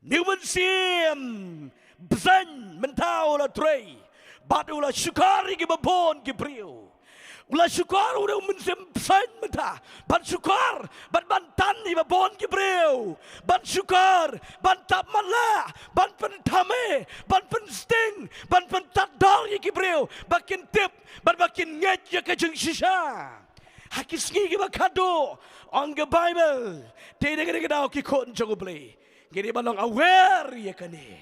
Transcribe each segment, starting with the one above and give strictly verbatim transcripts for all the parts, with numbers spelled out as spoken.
Une u mynsiem bseiñ mynta u la trei bad u la shukor ïa kiba bun ki briew. U la shukor une u mynsiem bseiñ mynta ban shukor bad ban tan ïa kiba bun ki briew, ban shukor, ban tap matlah, ban pynthame, ban pynsting, ban pyntad dor ïa ki briew ba kin tip bad ba kin ngeit ïa ka jingshisha. Ha ki sngi kiba khadduh, ong ka Baibl, te dei ka dei ka daw ki khun jong U Blei, ngi dei ban long aware ïa kane.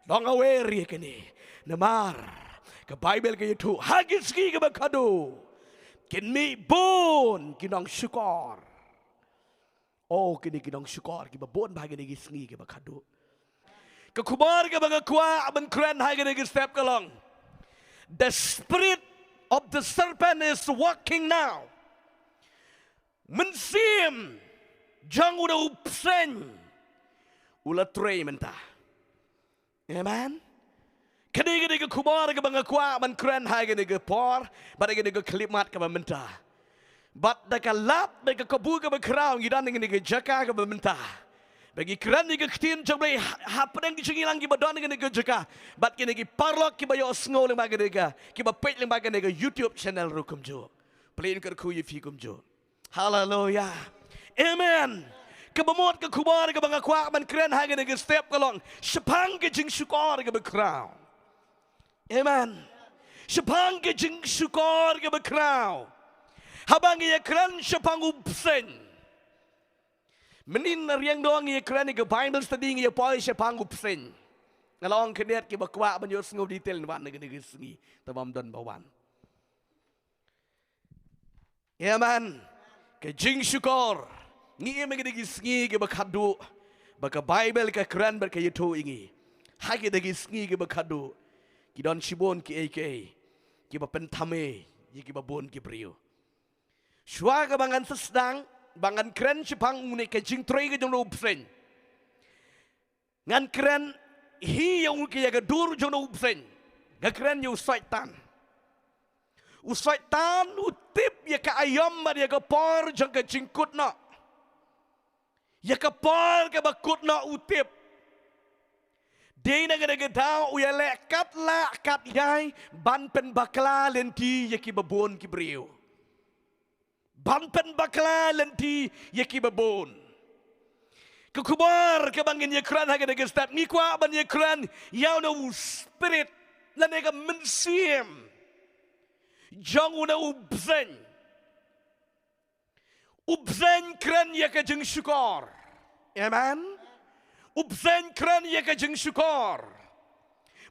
Long aware ïa kane. Namar ka Baibl ka ïathuh ha ki sngi kiba khadduh kin mih bun ki nongshukor. Oh, kine ki nongshukor kiba bun bha kine ki sngi kiba khadduh. Ka khubor kaba nga kwah ban kren ha kine ki step ka long, the spirit of the serpent is working now. Mynsiem jong une u bseiñ u la trei mynta. Amen. Kane ka dei ka khubor kaba nga kwah ban kren ha kane ka por bad ha kane ka khyllipmat kaba mynta. Bad da ka lad, da ka kabu kaba khraw ngi don ha kane ka jaka kaba mynta ba ngi kren ïa ka ktien jong U Blei ha, hapdeng ki jingïalang kiba don ha kane ka jaka bad kine ki paralok kiba ïohsngew lyngba kane ka, kiba peit lyngba kane ka YouTube channel ruh kumjuh. Pynlong kyrkhu ïa phi kumjuh. Haleluya. Amen. Kaba mut ka khubor kaba nga kwah ban kren ha kane ka step ka long shaphang ka jingshukor kaba khraw. Amen. Shaphang ka jingshukor kaba khraw. Haba ngi ïakren shaphang u bseiñ, mynhynnin riang dong ngi ïakren ïa ka Bible study, ngi ïapoi shaphang u bseiñ. Nga la ong khyndiat kiba kwah ban ïohsngew detail, wan ha kane ka sngi, te bym don ba wan. Amen. Ka jingshukor. Ngi im ha kine ki sngi kiba khadduh ba ka Baibl ka kren bad ka ïathuh ïa ngi, ha kine ki sngi kiba khadduh ki don shibun kiei kiei kiba pynthame ïa kiba bun ki briew. Shuwa kaba ngan sa sdang ba ngan kren shaphang une ka jingtrei ka jong une u bseiñ, ngan kren hi ïa u, ïa ka dur jong une u bseiñ. Nga kren ïa u Soitan. U Soitan u tip ïa ka aïom bad ïa ka por jong ka jingkut noh. Ïa ka por kaba kut noh u tip. Dei na kane ka daw u ïaleh katba lah katba ïai ban pynbakla lynti ïa kiba bun ki briew. Ban pynbakla lynti ïa kiba bun. Ka khubor kaba ngin ïakren ha kane ka step, ngi kwah ban ïakren ïa une u spirit lane ka mynsiem jong une u bseiñ. U bseiñ kren ïa ka jingshukor. Amen. U bseiñ kren ïa ka jingshukor.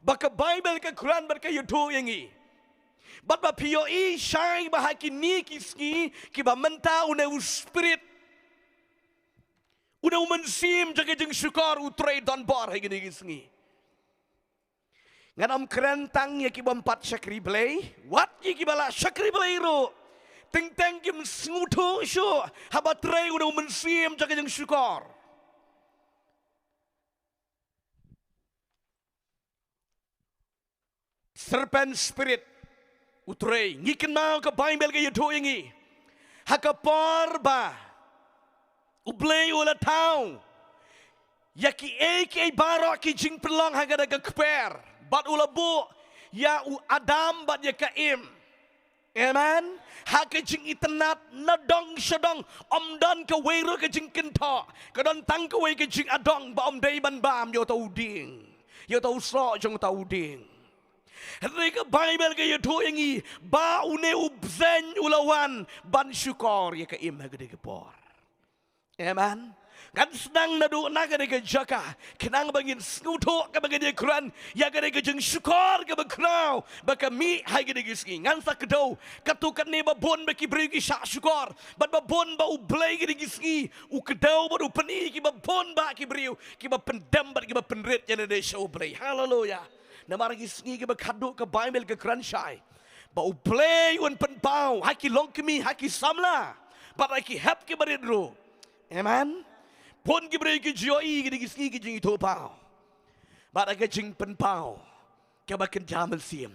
Ba ka Baibl ka kren bad ka ïathuh ïa ngi. Bad ba phi ïohi shai ba ha kine ki sngi kiba mynta une u spirit, une u mynsiem jong ka jingshukor u trei donbor ha kine ki sngi. Ngan ym kren tang ïa ki bym pat shakri Blei, wat ïa kiba la shakri Blei ruh, teng teng kim sngewthuh shuh haba trei une u mynsiem jong ka jingshukor. Serpent spirit u trei. Ngi kynmaw ka Baibl ka ïathuh ïa ngi, ha ka por ba U Blei u la thaw ïa kiei kiei baroh ki jingpynlong ha kane ka kper, bad u la buh ïa u Adam bad ïa ka Im. Amen. Ha ka jingitynnad na dong sha dong, ym don kawei ruh ka jingkynthoh, ka don tang kawei ka jingadong, ba ym dei ban bam ïa uta u dieng, ïa uta u soh jong uta u dieng. Hynrei ka Baibl ka ïathuh ïa ngi ba une u bseiñ u la wan ban shukor ïa ka Im ha kane ka por. Amen. Ngan sdang naduh na kane ka jaka khnang ba ngin sngewthuh kaba ngin ïakren ïa kane ka jingshukor kaba khraw ba ka mih ha kine ki sngi. Ngan sa kdew katto katne ba bun ba ki briew ki shah shukor, bad ba bun ba U Blei kine ki sngi u kdew bad u pyni ïa kiba bun ba ki briew kiba pyndem bad kiba pynrit ïa lade sha U Blei. Haleluya. Namar ki sngi kiba khadduh ka Baibl ka kren shai ba U Blei un pynpaw ha ki longkmie, ha ki samla, bad ha ki hep kiba rit ruh. Amen. Bun ki briew ki ju ïohi kine ki sngi ki jingithuhpaw bad ha ka jingpynpaw kaba kynja mynsiem.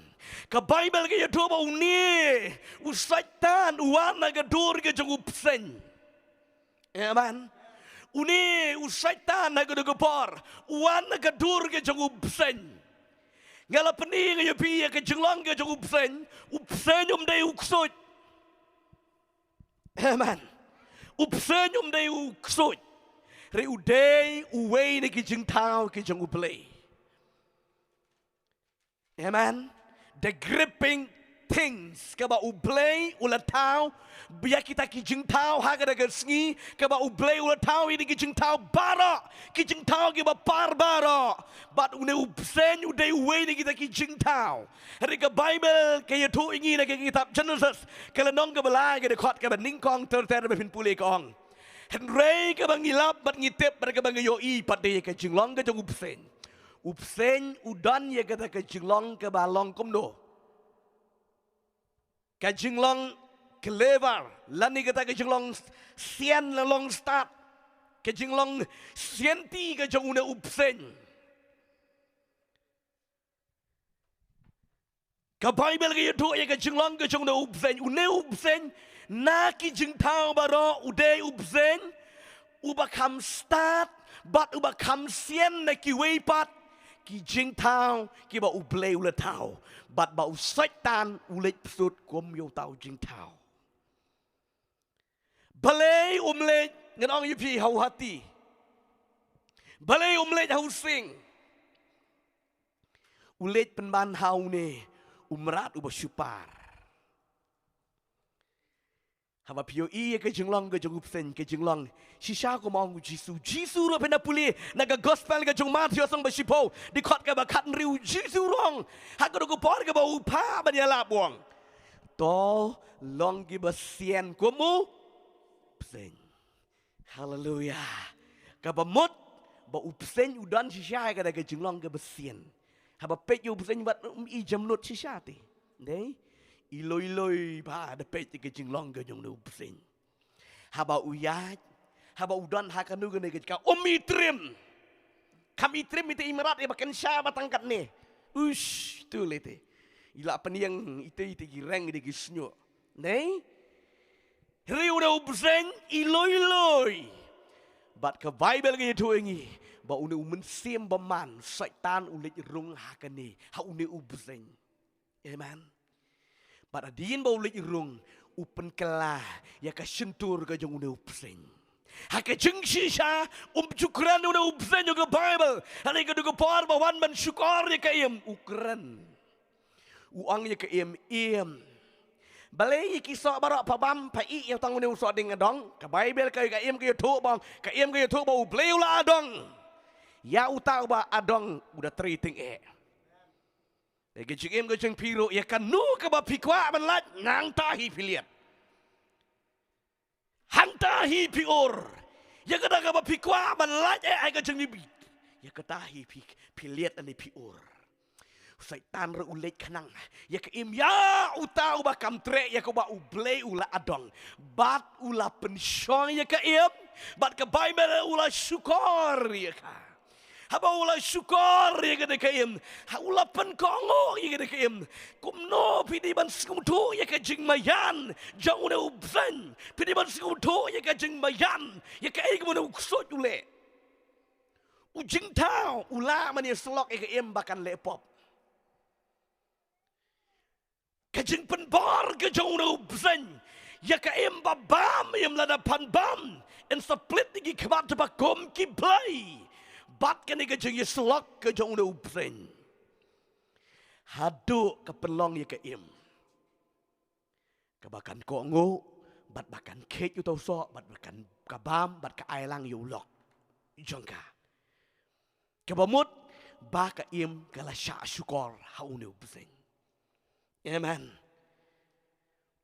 Ka Baibl ka ïathuh ba une u Soitan u wan na ka dur ka jong u bseiñ. Amen. Une u Soitan ha kano ka por u wan ha ka dur ka jong u bseiñ. Nga la pyni nga ïa phi ïa ka jinglong ka jong u bseiñ. U bseiñ um dei u ksuid. Amen. U bseiñ um dei u ksuid. Hynrei u dei uwei na ki jingthaw ki jong U Blei. Amen. The gripping things kaba U Blei u la thaw ïa kita ki jingthaw ha kata ka sngi, kaba U Blei u la thaw ïa ki jingthaw baroh, ki jingthaw kiba par baroh. Bad une u bseiñ u dei uwei na kita ki jingthaw. Hynrei ka Baibl ka ïathuh ïa ngi na ka kitab Genesis, ka lynnong kaba lai, ka dkhot kaba nyngkong ter ter, ba phin pule ka ong: Hynrei kaba ngi lap bad ngi tip bad kaba ngi ïohi pat de ïa ka jinglong ka jong u bseiñ. U bseiñ u don ïa kata ka jinglong kaba long kumno? Ka jinglong clever, lane kata ka jinglong sian, la long stad. Ka jinglong sianti ka jong une u bseiñ. Ka Baibl ka ïathuh ïa ka jinglong ka jong une u bseiñ. Une u bseiñ, na ki jingthaw baroh u dei u bseiñ uba kham stad bad uba kham sian na kiwei pat ki jingthaw kiba U Blei u la thaw. Bad ba u Soitan u leit pyrshah kum ïa uta u jingthaw. Balei um leit, ngan ong ïa phi, ha u hati? Balei um leit ha u sing? U leit pynban ha une u mrad uba shu par. Haba phi ïohi ïa ka jinglong ka jong u bseiñ, ka jinglong shisha, kum ong u Jisu. Jisu ruh, phin da pule na ka gospel ka jong u Mathaios, song ba shiphew, dkhot kaba khathynriew, u Jisu u ong ha kano ka por kaba u phah ban ïalap, u ong: To long kiba sian kum u bseiñ. Haleluya. Kaba mut ba u bseiñ u don shisha ïa kata ka jinglong kaba sian. Haba peit ïa u bseiñ wat um i jemnud shisha te. Dei? I loi loi ba da peit ïa ka jinglong ka jong une u bseiñ. Haba u ïaid, haba u don ha kano kano ka jaka, um i trim. Kham i trim ïa ita i mrad ïa ba kynsha ba tang katne. Ush, tu lei te. I la pynïeng ita ita ki reng ita ki shñiuh. Dei? Hynrei une u bseiñ i loi loi. Bad ka Baibl ka ïathuh ïa ngi ba une u mynsiem bymman, Soitan, u leit rung ha kane, ha une u bseiñ. Amen. Bad hadien ba u leit rung, u pynkylla ïa ka shyntur ka jong une u bseiñ. Ha ka jingshisha, um ju kren une u bseiñ ïa ka Baibl. Hynrei ka dei ka por ba wan ban shukor ïa ka im, u kren. U ong ïa ka im: Im, balei ïa ki soh baroh pha bam, pha ih ïa tang une u soh dieng adong? Ka Baibl ka, ka im ka ïathuh ba ong, ka im ka ïathuh ba U Blei u la adong ïa uta uba adong, u da trei tyngeh. Ïa ka jingim ka jong phi ruh, ïa kano kaba phi kwah ban lait, nangta hi phi leit. Hangta hi phi ur. Ïa kata kaba phi kwah ban lait, eh, ai ka jingim. Ïa kata hi phi, phi leit lane phi ur. Soitan ruh u leit khnang ïa ka im ïa uta uba kham treh ïa ka, uba U Blei u la adong. Bad u la pynshong ïa ka im. Bad ka Baibl u la shukor ïa ka. Haba u la shukor ïa kata ka im, ha u la pynkohnguh ïa kata ka im. Kumno phi dei ban sngewthuh ïa ka jingmaïan jong une u bseiñ? Phi dei ban sngewthuh ïa ka jingmaïan, ïa kaei kaba une u ksuid u leh. U jingthaw u lah ban ïasyllok ïa ka im ba kan leh pop. Ka jingpynbor ka jong une u bseiñ ïa ka im ba bam, im lada phan bam, yn sa plit ïa ki khmat ba kum ki blei. Bad kane ka jingïasyllok ka jong une u bseiñ haduh ka pynlong ïa ka im kaba kan kohnguh, bad ba kan khie uta u soh, bad ba kan, ka bam, bad ka ai lang ïa u lok jong ka. Kaba mut ba ka im ka la shah shukor ha une u bseiñ. Amen.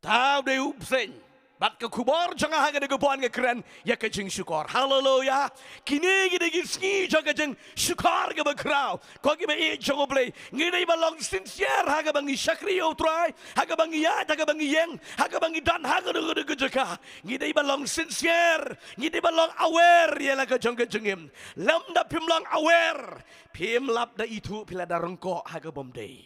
Uta u dei u bseiñ. Bad ka khubor jong nga ha kane ka por nga kren ïa ka jingshukor. Haleluya. Kine ki dei ki sngi jong ka jingshukor kaba khraw. Ko kiba ïeit jong U Blei, ngi dei ban long sincere ha kaba ngi shakri ïa U Trai, ha kaba ngi ïaid, ha kaba ngi ïeng, ha kaba ngi don ha kano kano ka jaka. Ngi dei ban long sincere. Ngi dei ban long aware ïa la ka jong ka jingim. Lymda phim long aware, phim lap da ithuh phi la da ryngkoh ha kabym dei.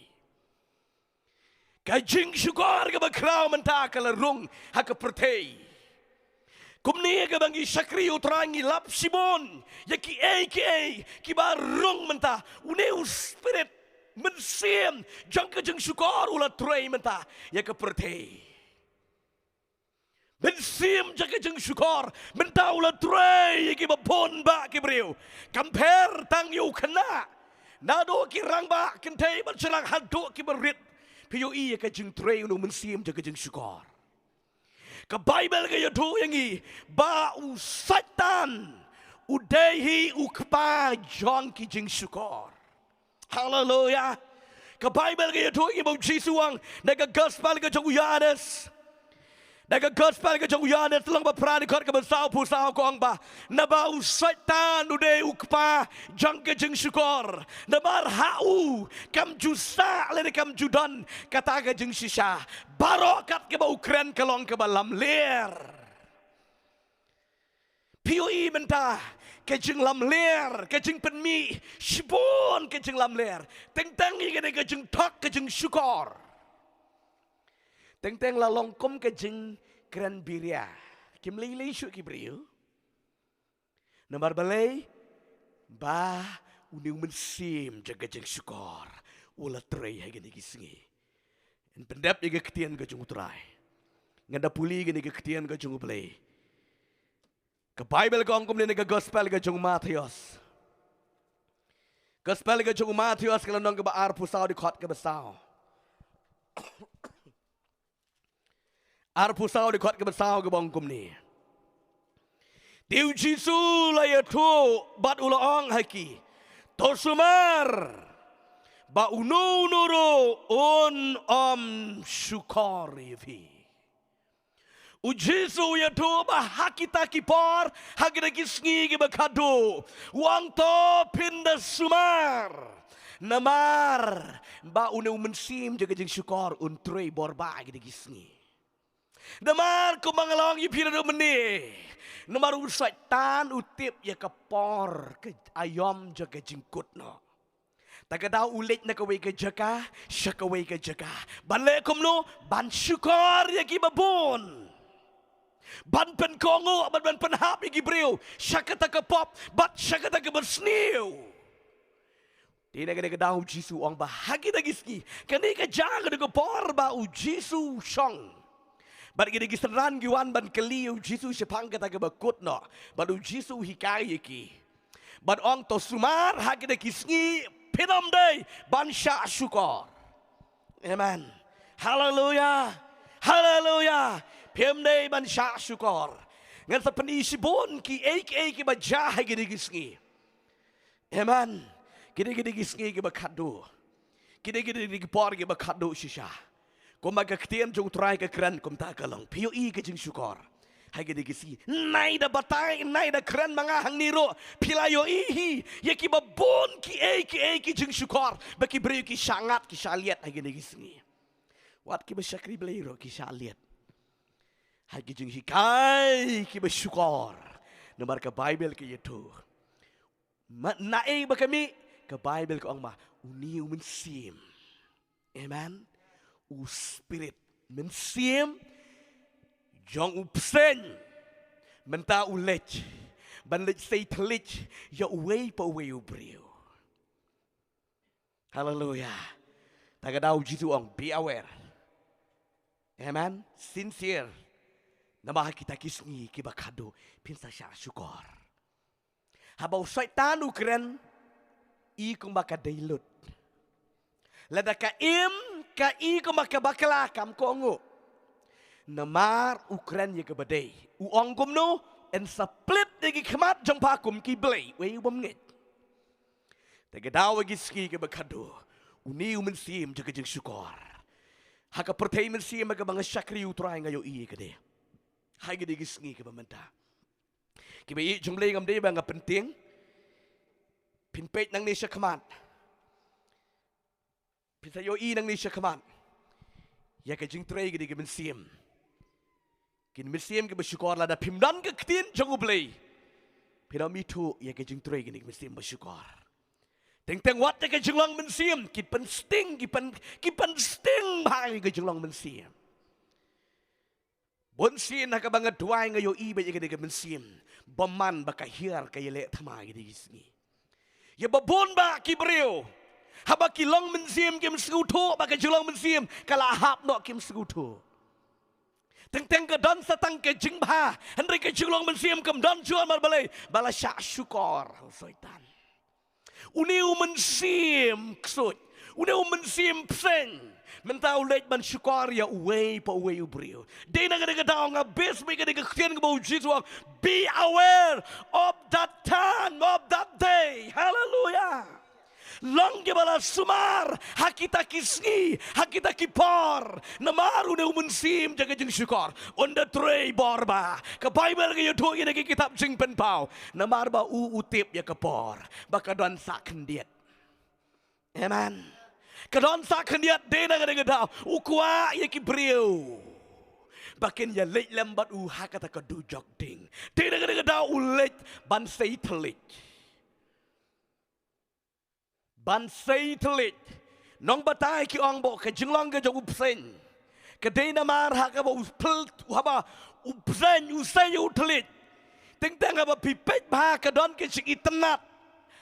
Ka jingshukor kaba khraw mynta ka la rung ha ka pyrthei. Kumne ka ba ngi shakri ïa u Trai ngi lap shibun ïa kiei kiei kiba rung mynta. Une u Spirit Mynsiem jong ka jingshukor u la trei mynta ïa ka pyrthei. Mynsiem jong ka jingshukor mynta u la trei ïa kiba bun bah ki briew. Kam pher tang ïa u khynnah, naduh ki rangbah kynthei bad sha lang haduh kiba rit. Phi ïohi ïa ka jingtrei une u Mynsiem jong ka jingshukor. Ka Baibl ka ïathuh ïa ngi ba u Soitan u dei hi u kpa jong ki jingshukor. Haleluya. Ka Baibl ka ïathuh ïa ngi ba u Jisu u ong na ka Gospel ka jong u Ïoannis, na ka Gospel ka jong u Ïoannis lynnong ba phra dkhot kaba sawphew saw ka ong ba, naba u Soitan u dei u kpa jong ka jingshukor. Namar ha u kam ju sah lane kam ju don kata ka jingshisha. Baroh kat kaba u kren ka long kaba lamler. Phi ïohi mynta ka jinglamler, ka jingpynmih shibun ka jinglamler. Teng teng ïa kane ka jingthok ka jingshukor. Teng teng la long kum ka jingkren biria. Kim lei lei shuh ki briew. Namar balei? Ba une u Mynsiem jong ka jingshukor u la trei ha kine ki sngi. Ngan pyndep ïa ka ktien ka jong u Trai. Ngan da pule ïa kane ka ktien ka jong u Blei. Ka Baibl ka ong kumne na ka Gospel ka jong u Mathaios. Gospel ka jong u Mathaios ka lynnong kaba arphew saw dkhot kaba saw. Arphew saw dkhot kaba saw kaba ong kumne. Te u Jisu u la ïathuh bad u la ong ha ki, to sumar ba uno uno ruh un ym shukor ïa phi. U Jisu u ïathuh ba ha kita ki por, ha kita ki sngi kiba khadduh, u ong to phin da sumar. Namar ba une u Mynsiem jong ka jingshukor un trei bor bah ha kita ki sngi. Namar kumba nga la ong ïa phi naduh mynne, namar u Soitan u tip ïa ka por ka aïom jong ka jingkut noh. Ta ka daw u leit na kawei ka jaka sha kawei ka jaka. Ban leh kumno? Ban shukor ïa kiba bun. Ban pynkohnguh bad ban pynhap ïa ki briew sha kata ka pop bad sha kata kaba sniew. Te na kane ka daw u Jisu u ong ba ha kita ki sngi, kane ka jaka, kane ka por ba u Jisu u shong. Bad kine ki synran ki wan ban kylli ïa u Jisu shaphang kata kaba kut noh. Bad u Jisu u hikai ïa ki. Bad ong to sumar ha kine ki sngi phin ym dei ban shah shukor. Amen. Haleluya. Haleluya. Phim dei ban shah shukor. Ngan sa pyni shibun kiei kiei kiba jia ha kine ki sngi. Amen. Kine kine ki sngi kiba khadduh. Kine kine ki por kiba khadduh shisha. Kumba ka ktien jong u Trai ka kren kumta ka long. Phi ïohi ka jingshukor ha kine ki sngi. Nai da batai, nai da kren ma nga hangne ruh, phi la ïohi hi ïa kiba bun kiei kiei ki jingshukor ba ki briew ki shah ngat ki shah liat ha kine ki sngi. Wat kiba shakri Blei ruh ki shah liat ha ki jinghikai kiba shukor. Namar ka Baibl ka ïathuh. Ma, naei ba ka mih? Ka Baibl ka ong ma, une u Mynsiem. Amen. U Spirit Mynsiem jong u Bseiñ mynta u leit ban leit sei thylliej ïa uwei pa uwei u briew. Haleluya. Ta ka daw u Jisu u ong, be aware. Amen. Sincere. Namar ha kita ki sngi kiba khadduh phin sa shah shukor. Haba u Soitan u kren, i kumba ka dei lut. Lada ka im, ka i kumba ka bakla, kam kohnguh. Namar u kren ïa kaba dei. U ong kumno? Yn sa plie ïa ki khmat jong pha kum ki blei, wei u bym ngeit. Te ka daw ha ki sngi kiba khadduh, une u Mynsiem jong ka jingshukor. Ha ka pyrthei mynsiem ha kaba nga shakri u Trai nga ïohi ïa kane. Ha kine ki sngi kiba mynta. Kiba ïeit jong Blei, ngam dei ba nga pyntieng. Phin peit nangne shakhmat. Phin sa ïohi nangne shakhmat ïa ka jingtrei kine ki mynsiem. Ki mynsiem kiba shukor, lada phim don ka ktien jong u Blei, phin ym ithuh ïa ka jingtrei kine ki mynsiem ba shukor. Teng teng wat ïa ka jinglong mynsiem, ki pynsting, ki pyn, ki pynsting bha ïa ka jinglong mynsiem. Bun sien ha kaba nga duwai nga ïohi ba ïa kane ka mynsiem bymman ba ka hiar ka ïaleh thma ïa kine ki sngi. Ïa ba bun bah ki briew, haba ki long mynsiem kim sngewthuh ba ka jinglong mynsiem ka la hap noh, kim sngewthuh. Teng teng ka don sa tang ka jingbha, hynrei ka jinglong mynsiem kam don shuh. Namar balei? Ba la shah shukor ha u Soitan. Une u mynsiem ksuid, une u mynsiem bseiñ, mynta u leit ban shukor ïa uwei pa uwei u briew. Dei na kane ka daw nga bit beit kane ka ktien kaba u Jisu u ong, "Be aware of that time, of that day." Haleluya. Long kiba la sumar ha kita ki sngi, ha kita ki por. Namar une u mynsiem jong ka jingshukor un da trei bor bah. Ka Baibl ka ïathuh ïa kane ka kitab Jingpynpaw, namar ba u u tip ïa ka por ba ka don sah khyndiat. Amen. Ka don sah khyndiat. Dei na kane ka daw u kwah ïa ki briew ba kin ïa leit lem bad u ha kata ka dujok ding. Dei na kane ka daw u leit ban sei thylliej. Ban sei thylliej. Nongbatai ki ong ba ka jinglong ka jong u bseiñ ka dei namar ha kaba u phyll, haba u bseiñ u sei u thylliej, teng teng haba phi peit bha ka don ka jingitynnad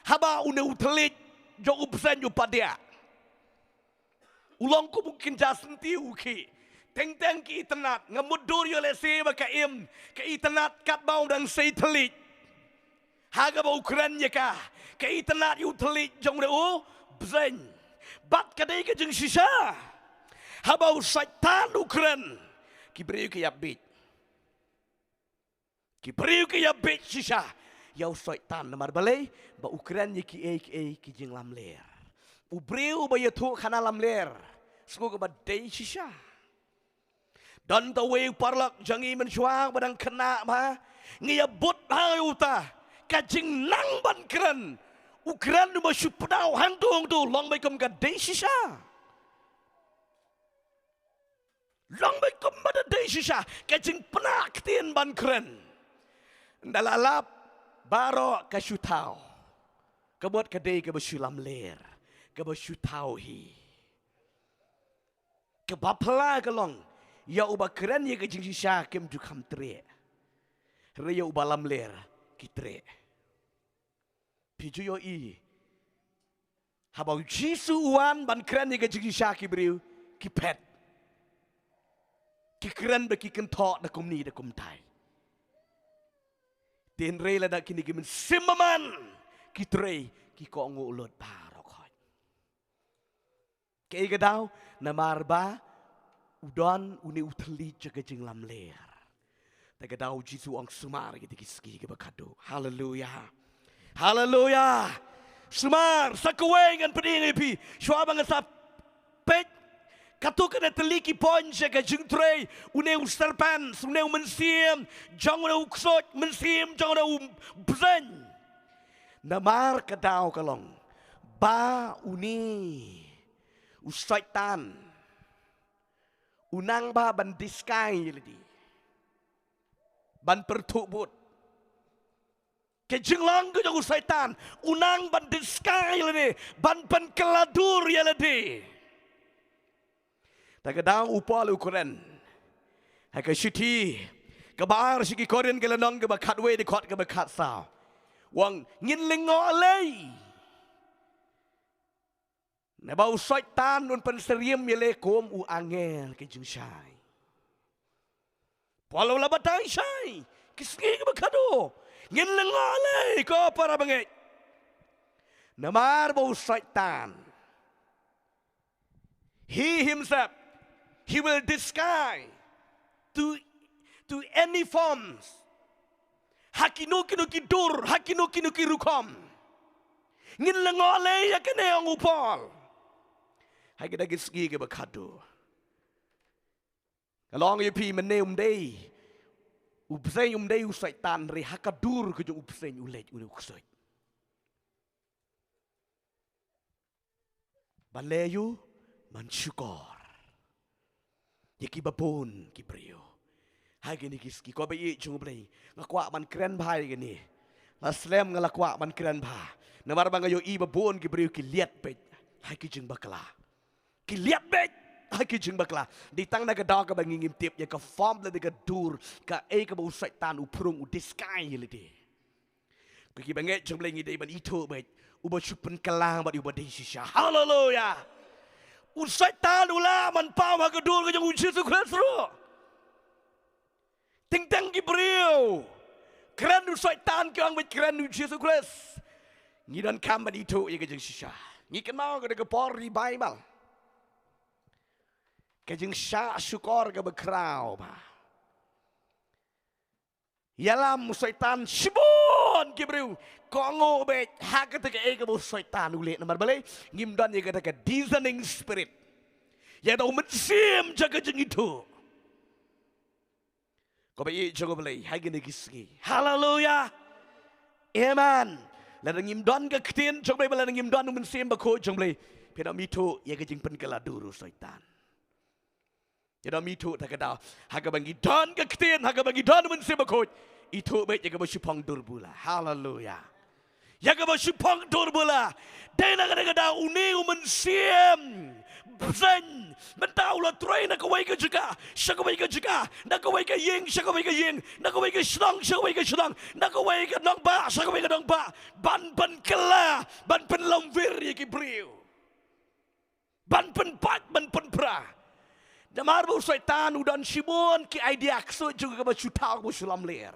haba une u thylliej jong u bseiñ u padiah. U long kum u kynja syntiew u khih. Teng teng ki itynnad, nga mutdur ïoh lehse ba ka im, ka itynnad katba u dang sei thylliej. Ha kaba u kren ïa ka, ka itynnad ïa u thylliej jong une u bseiñ. Bad ka dei ka jingshisha haba u Soitan u kren, ki briew ki ïa bit. Ki briew ki ïa bit shisha ïa u Soitan. Namar balei? Ba u kren ïa kiei kiei ki jinglamler. U briew ba ïathuh khana lamler, sngewbha ba dei shisha. Don tawei u paralok jong ngi mynshuwa ba dang khynnah bha, ngi ïa bud bha ïa uta. Ka jingnang ban kren, u kren u ba shu pdaw hangto hangto, long beit kum ka dei shisha. Long beit kum ba da dei shisha, ka jingpynah ktien ban kren. Nda la lap baroh ka shu thaw. Ka mut ka dei kaba shu lamler, kaba shu thaw hi. Kaba phylla ka long, ïa uba kren ïa ka jingshisha kim ju kham treh. Hynrei ïa uba lamler ki treh. Phi ju ïohi, haba u Jisu u wan ban kren ïa ka jingshisha, ki briew ki phet. Ki kren ba ki kynthoh da kumne da kumtai. Te hynrei lada kine ki mynsiem bymman ki trei, ki kohnguh lut baroh khoit. Kaei ka daw? Namar ba u don une u thylliej jong ka jinglamler. Te ka daw u Jisu u ong sumar ïa kita ki sngi kiba khadduh. Haleluya. Haleluya. Sumar, sa kawei ngan pyni ïa phi. Shuwa ba ngan sa peit katto katne tylli ki point sha ka jingtrei une u serpent, une u mynsiem jong une u ksuid, mynsiem jong une u bseiñ. Namar ka daw ka long ba une u Soitan u nang bha ban disguise ïa lade, ban pyrthuh bud. Ka jinglong ka jong u Soitan, u nang ban disguise ïa lade, ban pynkylla dur ïa lade. Te ka daw u Paul u kren ha ka shithi kaba ar sha ki Korinth, ka lynnong kaba khatwei, dkhot kaba khatsaw, u ong ngin lyngngoh lei. Naba u Soitan un pynsyriem ïa lade kum u angel ka jingshai. Paul u la batai shai, ki sngi kiba khadduh ngin lyngngoh lei ko para bangeit. Namar ba u Soitan, he himself, he will disguise to, to any forms. Ha kino kino ki dur, ha kino kino ki rukom. Ngin lyngngoh lei ïa kane, ong u Paul. Ha kita ki sngi kiba khadduh. Nga la ong ïa phi mynne um dei u bseiñ, um dei u Soitan, hynrei ha ka dur ka jong u bseiñ u leit une u ksuid. Ban leh ïa u, ban shukor ïa kiba bun ki briew. Ha kine ki sngi, ko baieid jong U Blei, nga kwah ban kren bha ïa kine. La slem nga la kwah ban kren bha. Namar ba nga ïohi ba bun ki briew ki liat beit ha ki jingbakla. Ki liat beit ha ki jingbakla. Dei tang na ka daw kaba ngi ngim tip ïa ka form lane ka dur, kaei kaba u Soitan u phrung, u disguise ïa lade. Ko ki bangeit jong U Blei, ngi dei ban ithuh beit uba shu pynkylla bad uba dei shisha. Haleluya. U Soitan u lah ban paw ha ka dur ka jong U Jisu Khrist ruh. Teng teng ki briew kren u Soitan, ki ong beit kren U Jisu Khrist. Ngi donkam ban ithuh ïa ka jingshisha. Ngi kynmaw ka dei ka por revival, ka jingshah shukor kaba khraw bha. Ïalam u Soitan shibun ki briew, kohnguh beit ha kata kaei kaba u Soitan u leh. Namar balei? Ngim don ïa kata ka discerning spirit, ïa kata u mynsiem jong ka jingithuh. Ko ba ïeit jong U Blei ha kine ki sngi. Haleluya. Amen. Lada ngim don ka ktien jong U Blei, lada ngim don u Mynsiem Bakhuid jong U Blei, phin ym ithuh ïa ka jingpynkylla dur u Soitan. Ïa, dang ithuh ta ka daw ha kaba ngi don ka ktien, ha kaba ngi don u Mynsiem Bakhuid. Ithuh beit ïa kaba shiphang dur bula. Haleluya. Ïa kaba shiphang dur bula. Dei na kata ka daw une u mynsiem bseiñ mynta u la trei na kawei ka jaka sha kawei ka jaka, na kawei ka ïing sha kawei ka ïing, na kawei ka shnong sha kawei ka shnong, na kawei ka nongbah sha kawei ka nongbah, ban pynkylla, ban pynlong wir ïa ki briew, ban pynpait, ban pynpra. Namar ba u Soitan u don shibun ki idea ksuid jong u kaba shu thaw, kaba shu lamler.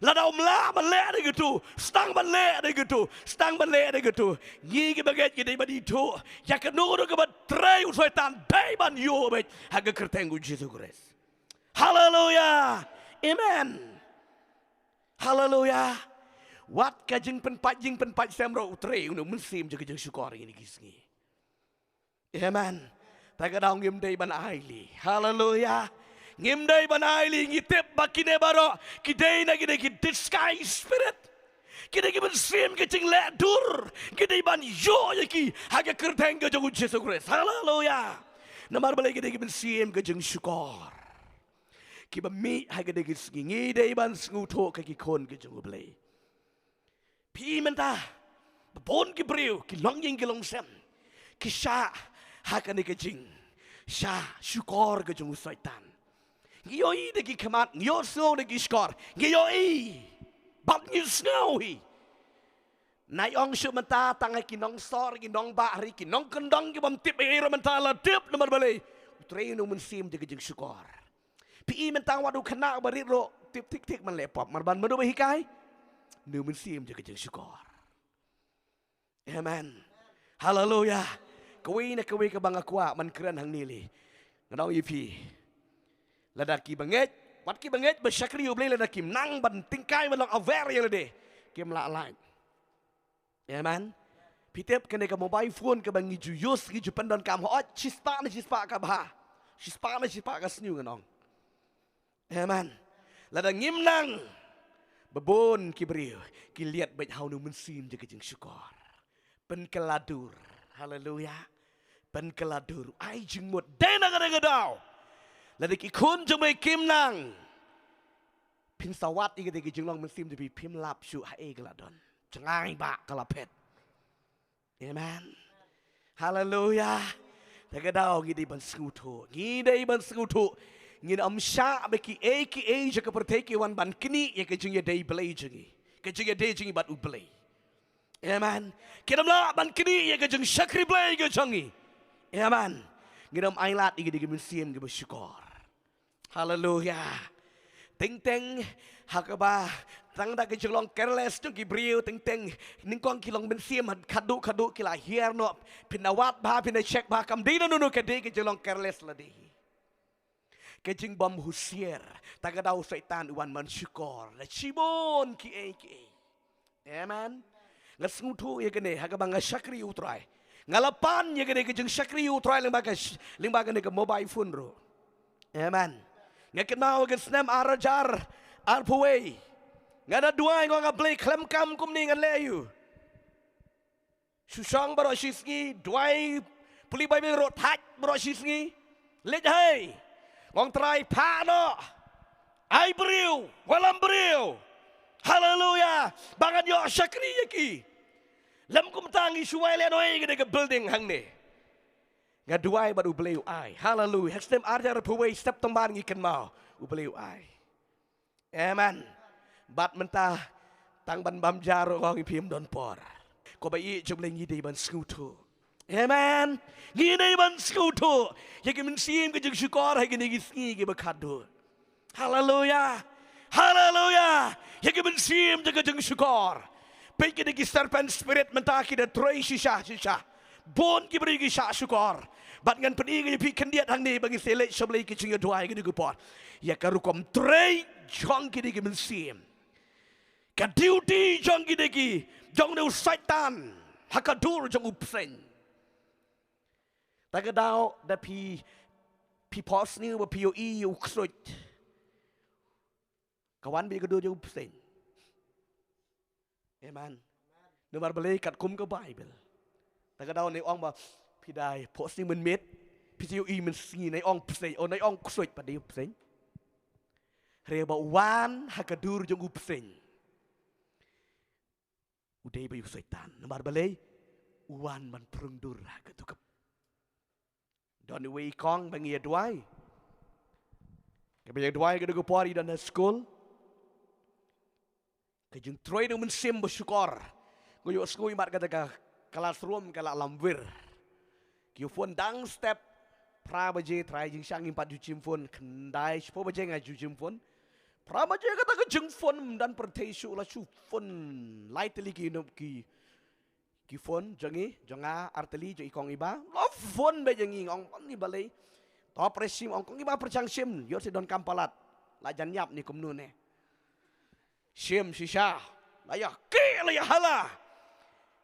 Lada um lah ban leh da katu, sdang ban leh da katu, sdang ban leh da katu. Ngi ki bangeit ngi dei ban ithuh ïa kano kano kaba trei u Soitan, dei ban ïoh beit ha ka kyrteng u Jisu Khrist. Haleluya. Amen. Haleluya. Wat ka jingpynpait, jingpynpait sem ruh u trei une u mynsiem jong ka jingshukor ïa kine ki sngi. Amen. Ta ka daw ngim dei ban ailad. Haleluya. Ngim dei ban ailad, ngi tip ba kine baroh ki dei na kine ki disguise spirit. Kine ki mynsiem ka jingleh dur, ngi dei ban ïoh ïa ki ha ka kyrteng ka jong u Jisu Khrist. Haleluya. Namar balei? Ki dei ki mynsiem ka jingshukor kiba mih ha kine ki sngi. Ngi dei ban sngewthuh ka ki khun ka jong u Blei. Phi mynta, ba bun ki briew, ki longïing ki longsem, ki shah ha kane ka jingshah shukor ka jong u Soitan. Ngi ïohi da ki khmat, ngi ïohsngew da ki shkor, ngi ïohi bad ngi sngew hi. Nai ong shuh mynta tang ha ki nongsor, ki nongbah, ha ki nongkyndong ki bym tip ei ei ruh mynta la tip. Namar balei? U trei une u mynsiem jong ka jingshukor. Phi i mynta wat u khynnah ba rit ruh tip thik thik ban leh pop, namar ba mano ba hikai? Une u mynsiem jong ka jingshukor. Amen. Haleluya. Kawei na kawei kaba nga kwah ban kren hangne lei, nga ong ïa phi, lada ki bangeit, wat ki bangeit ba shakri U Blei, lada kim nang ban tyngkai ban long aware ïa lade, kim lah lait. Amen. Phi tip kane ka mobile phone kaba ngi ju use, ngi ju pyndonkam, hooid, shispah ne shispah ka bha, shispah ne shispah ka sniew, ngan ong. Amen. Lada ngim nang, ba bun ki briew ki liat beit ha une u mynsiem jong ka jingshukor. Pynkylla dur. Haleluya. Pynkylla dur, ai jingmut. Dei na kane ka daw, lada ki khun jong me kim nang, phin sa wad ïa kata ka jinglong mynsiem jong phi, phim lap shuh ha ei ka la don. Jngai ba ka la phet. Amen. Haleluya. Ta ka daw ngi dei ban sngewthuh, ngi dei ban sngewthuh. Ngin ym shah ba kiei kiei jong ka pyrthei ki wan ban knieh ïa ka jingïadei Blei jong ngi, ka jingïadei jong ngi bad U Blei. Amen. Kin ym lah ban knieh ïa ka jingshakri Blei ka jong ngi. Amen. Ngin ym ailad ïa kine ki mynsiem kiba shukor. Haleluya. Teng teng ha kaba tang da ka jinglong careless jong ki briew, teng teng nyngkong ki long mynsiem khadduh khadduh ki la hiar noh. Phin da wad bha, phin da check bha, kam dei na nunu, ka dei ka jinglong careless lade. Ka jingbym husiar. Ta ka daw u Soitan u wan ban shukor da shibun kiei kiei. Amen. Nga sngewthuh ïa kane ha kaba nga shakri ïa U Trai. Nga la pan ïa kane ka jingshakri ïa U Trai lyngba ka sh-, lyngba kane ka mobile phone ruh. Amen. Nga kynmaw ha ka snem ar hajar arphew wei, nga da duwai, nga ong, A Blei, khlem kam kumne ngan leh aïu? Shu shong baroh shi sngi, duwai, pule Baibl ruh thait baroh shi sngi. Leit hi, nga ong, Trai, phah noh, ai briew, wallam briew. Haleluya. Ba ngan ïoh shakri ïa ki. Lym kumta ngi shu wai lehnoh ïa kane ka building hangne. Nga duwai bad U Blei u ai. Haleluya. Ha snem ar hajar arphew wei, September ngi kynmaw U Blei u ai. Amen. Bad mynta tang ban bam jar ruh ngi phim don por. Ko ba ïeit jong U Blei, ngi dei ban sngewthuh. Amen. Ngi dei ban sngewthuh ïa ki mynsiem ki jingshukor ha kine ki sngi kiba khadduh. Haleluya. Haleluya. Ïa ki mynsiem jong ka jingshukor. Peit kine ki serpent spirit mynta ki da trei shisha shisha. Bun ki briew ki shah shukor. Bad ngan pyni ïa phi khyndiat hangne ba ngi sa leit sha U Blei ki jingïaduwai kine ki por. Ïa ka rukom trei jong kine ki mynsiem. Ka duty jong kine ki, jong une u Soitan ha ka dur jong u bseiñ. Ta ka daw da phi, phi phohsniew ba phi ïohi ïa u ksuid, ka wan beit ka dur jong u bseiñ. Amen. Namar balei? Katkum ka Baibl, ta ka daw ne ong ba phi dei phohsniew mynmiet, phi sa ïohi mynsngi ne ong bseiñ, o ne ong ksuid, pat dei u bseiñ. Hynrei ba u wan ha ka dur jong u bseiñ, u dei beit u Soitan. Namar balei? U wan ban prung dur ha ka tukap. Don uwei i kong ba ngi ïaduwai, kaba ïaduwai ka dei ka por i don ha skul. Ka jingtrei jong u mynsiem ba shukor. Nga ïohsngew imat kata ka classroom ka la lamwir. Ki phone dang step. Phra baje trai jingshang ngim pat ju shim phone, khyndai shiphew baje nga ju shim phone. Phra baje kata ka jingphone, ym don pyrthei shuh, la shu phone lai tylli ki, ki, ki phone jong ngi, jong nga ar tylli, jong i kong Iba. La phone beit jong ngi, ong kong Iba lei. To pyrshang shim, ong kong Iba pyrshang shim, ïoh shi donkam palat. La jan ïap ne kumno ne. Shim shisha. La ïa ki, la ïa hala.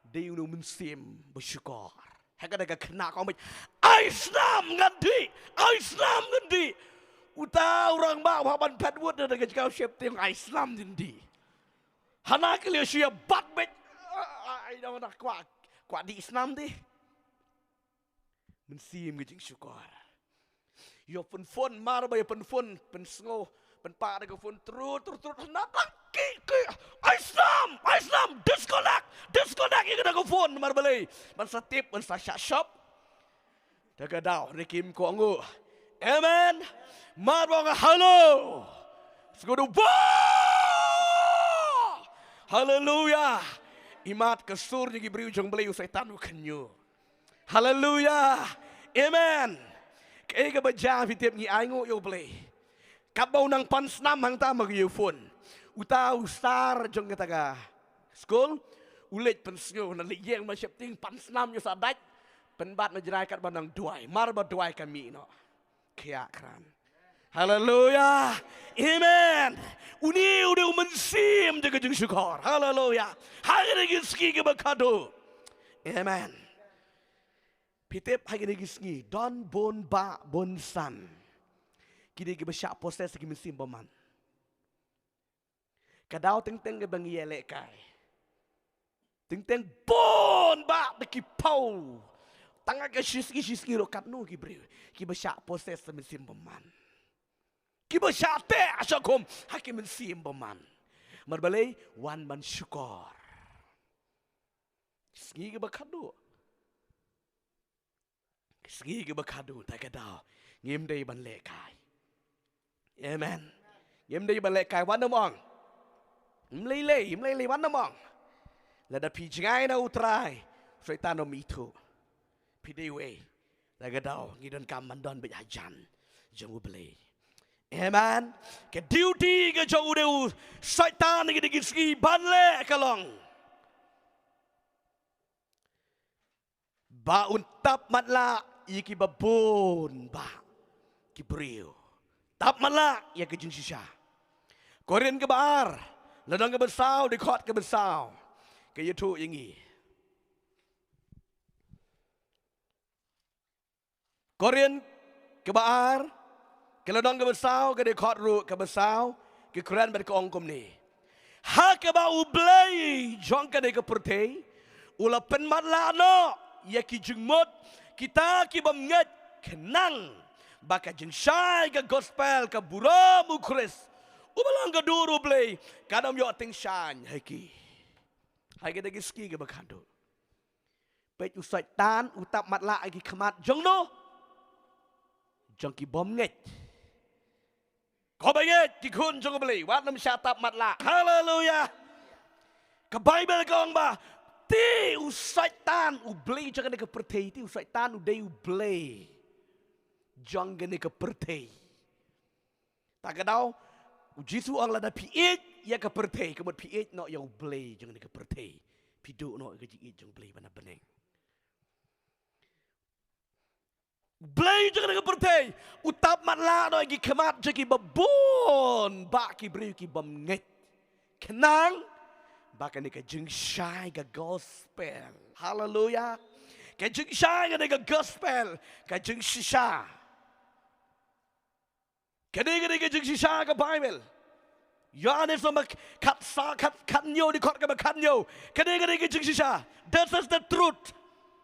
Dei une u mynsiem ba shukor. Ha kata ka khynnah ka ong beit, ai snam ngan dih, ai snam ngan dih. Uta u rangbah u hap ban phet wut na ka jaka u sheptieng, ai snam ngan dih. Hana ka liang shu ïa bat beit. Ai dang na kwah, kwah dih snam dih. Mynsiem ka jingshukor. Ïa pynphone, mar ba ïa pynphone, pynsngew, pynpah da ka phone, trut, trut, trut, na tang ki, ki, ai snam, ai snam, disconnect, disconnect ïa ka da ka phone, mar balei? Ban sa tip, ban sa shah shop. Da ka daw, ne kim ko ngu. Amen. Mar ba nga halo. Sngewdu ba. Haleluya. Imat ka sur jong ki briew jong Blei u Soitan u khynñiuh. Haleluya. Amen. Kaei kaba jia phi tip ngi ai nguh ïa u Blei. Katba u nang pan snam hangta ma ka ïa u phone. Uta u star jong kata ka skul. U leit pynsngew na leit ïeng ma sheptieng pan snam ïa u sa dait. Pynbat na Jrai katba nang duwai. Mar ba duwai ka mih noh. Khia kran. Haleluya. Amen. Une u dei u mynsiem jong ka jingshukor. Haleluya. Ha kine ki sngi kiba khadduh. Amen. Phi tip ha kine ki sngi don bun bah bun san kine kiba shah possess ki mynsiem bymman. Ka daw teng teng kaba ngi ïalehkai. Teng teng bun bah da ki phew. Tang ha ka shi sngi shi sngi ruh katno ki briew kiba shah possess da mynsiem bymman. Kiba shah teh shah khum ha ki mynsiem bymman. Mar balei? Wan ban shukor. Sngi kiba khadduh. Sngi kiba khadduh ta ka daw ngim dei ban lehkai. Amen. Ngim dei ban lehkai, wat nym ong. Ym lei lei, ym lei lei, wat nym ong. Lada phi jngai na u Trai, Soitan um ithuh. Phi dei wei. Ta ka daw ngi donkam ban don beit hajan jong u Blei. Amen. Ka duty ka jong u dei u Soitan ha kine ki sngi ban leh ka long ba un tap matlah ïa kiba bun bah ki briew. Tap matlah ïa ka jingshisha. Korinth kaba ar, lynnong kaba saw, dkhot kaba saw. Ka ïathuh ïa ngi. Korinth kaba ar, ka lynnong kaba saw, ka dkhot ruh kaba saw, ka kren bad ka ong kumne. Ha kaba u Blei jong kane ka pyrthei u la pynmatlah noh ïa ki jingmut kita ki bym ngeit, khnang ba ka jingshai ka gospel, ka burom u Khrist uba long ka dur u Blei kan ym ïoh tyngshaiñ ha ki. Ha kine ki sngi kiba khadduh. Peit, u Soitan u tap matlah ha ki khmat jong no? Jong ki bym ngeit. Ko bangeit, ki khun jong U Blei, wat nym shah tap matlah. Haleluya. Ka Baibl ka ong ba te u Soitan, u blei jong kane ka pyrthei, te u Soitan u dei u blei jong kane ka pyrthei. Ta ka daw, u Jisu u ong, lada phi ïeit ïa ka pyrthei, ka mut phi ïeit noh ïa u blei jong kane ka pyrthei. Phi duh noh ïa ka jingïeit jong U Blei ba na bneng. U blei jong kane ka pyrthei u tap matlah noh ha ki khmat jong ki babun, ba ki briew ki bym ngeit. Khnang ba kane ka jingshai ka gospel. Haleluya. Ka jingshai kane ka gospel, ka jingshisha. Kane, kane ka jingshisha ka Baibl. Ïoannis lynnong khatsaw, khat, khathynñiew, dkhot kaba khathynñiew. Kane, kane ka jingshisha. This is the truth.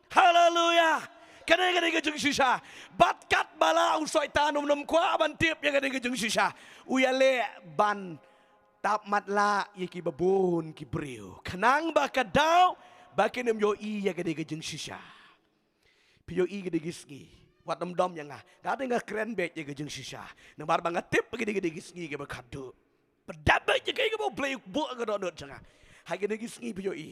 Haleluya. Kane, kane ka jingshisha. Bad katba lah u Soitan um nym kwah ban tip ïa kane ka jingshisha, u ïaleh ban tap matlah ïa ki babun ki briew. Khnang ba ka daw ba kin ym ïohi ïa kane ka jingshisha. Phi ïohi kine ki sngi. Wat nym dom ïa nga. Nga te nga kren beit ïa ka jingshisha. Namar ba nga tip ba kine, kine ki sngi kiba khadduh. Ba dap beit ïa kaei kaba U Blei u buh ha ka dohnud jong nga. Ha kine ki sngi phi ïohi,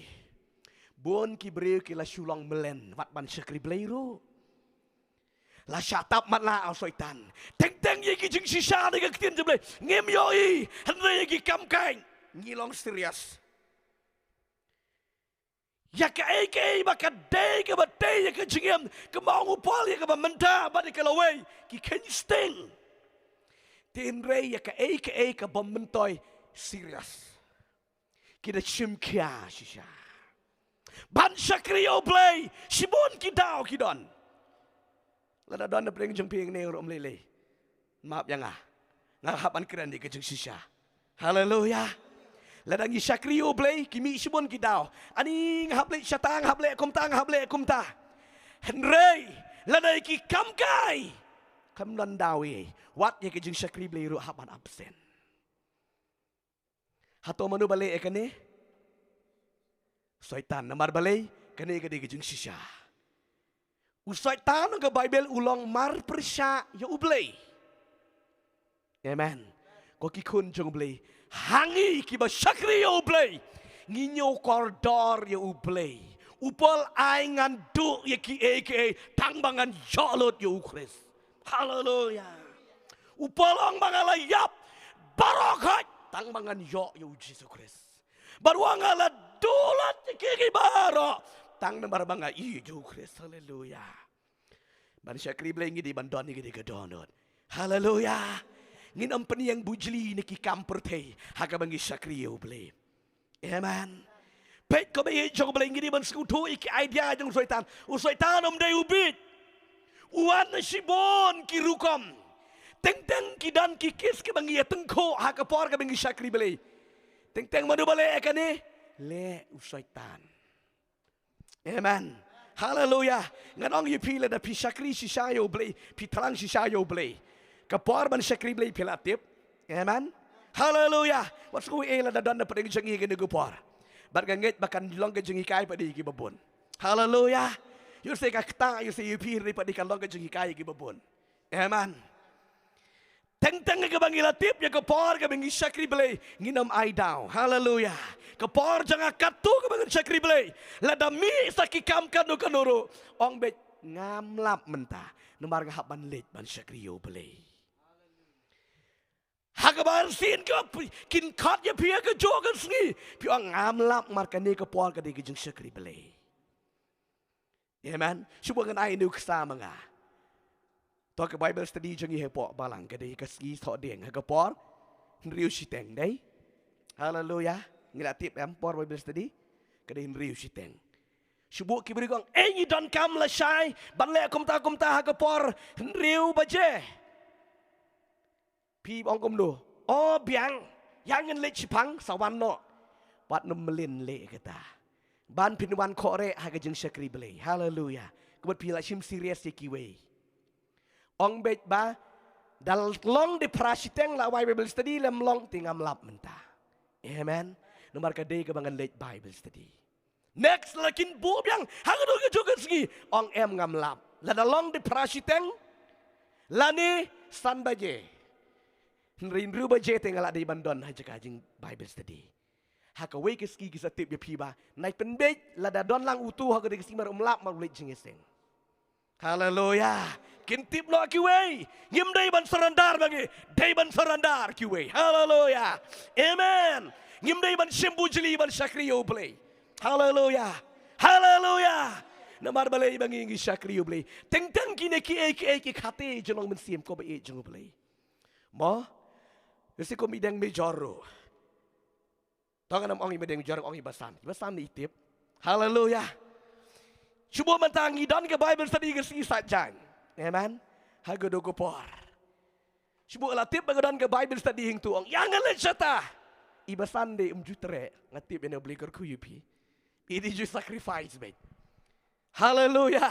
bun ki briew ki la shu long mlien wat ban shakri Blei ruh. La shah tap matlah ha u Soitan. Teng teng ïa ki jingshisha na ka ktien jong U Blei ngim ïohi. Hynrei ïa ki kam kain ngi long serious. Ïa kaei kaei ba ka dei kaba tei ïa ka jingim, kumba ong u Paul, ïa kaba mynta bad ïa ka lawei ki kheiñ sting. Te hynrei ïa kaei kaei kaba myntoi serious, ki da shim khia shisha ban shakri ïa U Blei. Shibun ki daw ki don. Lada don na pdeng jong phi hangne ruh, ym lei lei, map ïa nga. Nga hap ban kren ïa ka jingshisha. Haleluya. Lada ngi shakri ïa U Blei, ki mih shibun ki daw. Ani nga hap leit shata, nga hap leit kumta, nga hap leit kumta. Hynrei lada ïa ki kam kaei kam don daw ei, wat ïa ka jingshakri Blei ruh hap ban absent. Hato mano ba leh ïa kane? Soitan. Namar balei? Kane ka dei ka jingshisha. U Soitan, ka Baibl, u long mar pyrshah ïa U Blei. Amen. Ko ki khun jong U Blei, ha ngi kiba shakri ïa U Blei, ngi ñiew kordor ïa U Blei. U Paul ai, ngan duh ïa kiei kiei tang ba ngan ïoh lut ïa U Khrist. Haleluya. U Paul u ong ba nga la ïap baroh khoit tang ba ngan ïoh ïa U Jisu Khrist. Bad u ong nga la duh lut ïa kiei kiei baroh tang namar ba nga ïeit ïa U Khrist. Haleluya. Ban shakri Blei ngi dei ban don ïa kane ka dohnud. Haleluya. Ngin ym pynïeng bujli na ki kam pyrthei ha kaba ngi shakri ïa U Blei. Amen. Peit ko ba ïeit jong U Blei, ngi dei ban sngewthuh ïa ki idea jong u Soitan. U Soitan um dei u bieit. U wan na shibun ki rukom. Teng teng ki don ki kes kiba ngi ïa tyngkhuh ha ka por kaba ngi shakri Blei. Teng teng mano ba leh ïa kane? Leh u Soitan. Amen. Haleluya. Ngan ong ïa phi, lada phi shakri shisha ïa U Blei, phi thrang shisha ïa U Blei, ka por ban shakri Blei phi la tip. Amen. Haleluya. Wat sngew ei lada don na pdeng jong ngi kane ka por. Bad nga ngeit ba kan long ka jinghikai pat ïa kiba bun. Haleluya. Ïohsngew ka ktah, ïohsngew ïa phi, hynrei pat kan long ka jinghikai ïa kiba bun. Amen. Teng teng kaba ngi la tip ïa ka por kaba ngi shakri Blei, ngin ym ai daw. Haleluya. Ka por jong nga katto kaba ngan shakri Blei, lada mih sa ki kam kano kano ruh, ong beit ngam lap mynta, namar nga hap ban leit ban shakri ïa U Blei. Ha kaba arsien ko kin khot ïa phi ha kajuh ka sngi, phi ong ngam lap, namar kane ka por ka dei ka jingshakri Blei. Amen. Shu buh ngan ai nuksa ma nga. To ka Bible study jong ngi hapoh balang ka dei ka sngi Thohdieng ha ka por hynriew shiteng, dei? Haleluya. Ngi la tip em por Bible study? Ka dei hynriew shiteng. Shu buh ki briew ki ong, ei, ngi donkam lashai ban leh kumta kumta ha ka por hynriew baje. Phi ong kumno? O biang, ïa ngin leit shiphang, sa wan noh. Wat nym mlien leh kata. Ban phin wan khohreh ha ka jingshakri Blei. Haleluya. Ka mut phi la shim serious ïa kiwei. Ong beit ba da long dei phra shiteng la wai Bible study, lem long te ngam lap mynta. Amen. Namar ka dei kaba ngan leit Bible study. Next, la kin buh biang ha kano ka jong ka sngi, ong em ngam lap. Lada long dei phra shiteng lane san baje, hynrei hynriew baje te nga lah dei ban don ha jaka jing Bible study. Ha kawei ka sngi ki sa tip ïa phi ba nai pynbeit, lada don lang utu ha kata ka sngi mar um lap, mar u leit jingïaseng. Haleluya. Kin tip noh kiwei. Ngim dei ban surrender ba ngi dei ban surrender kiwei. Haleluya. Amen. Ngim dei ban shim bujli ban shakri ïa U Blei. Haleluya. Haleluya. Namar balei? Ba ngi ngi shakri ïa U Blei. Teng teng kine kiei kiei ki khate jong u Mynsiem, ko ba ïeit jong U Blei. Mo? Lehse kum i dang me jor ruh. To ngan ym ong i me dang jor, ong i basan. I basan i tip. Haleluya. Shu buh mynta ngi don ka Bible study ka sngi Saitjaiñ. Amen. Ha kano ka por. Shu buh la tip ba ka don ka Bible study hangtu, ong ïa nga leit shata. I basan dei um ju treh. Nga tip ïa U Blei kyrkhu ïa phi. I dei ju sacrifice beit. Haleluya.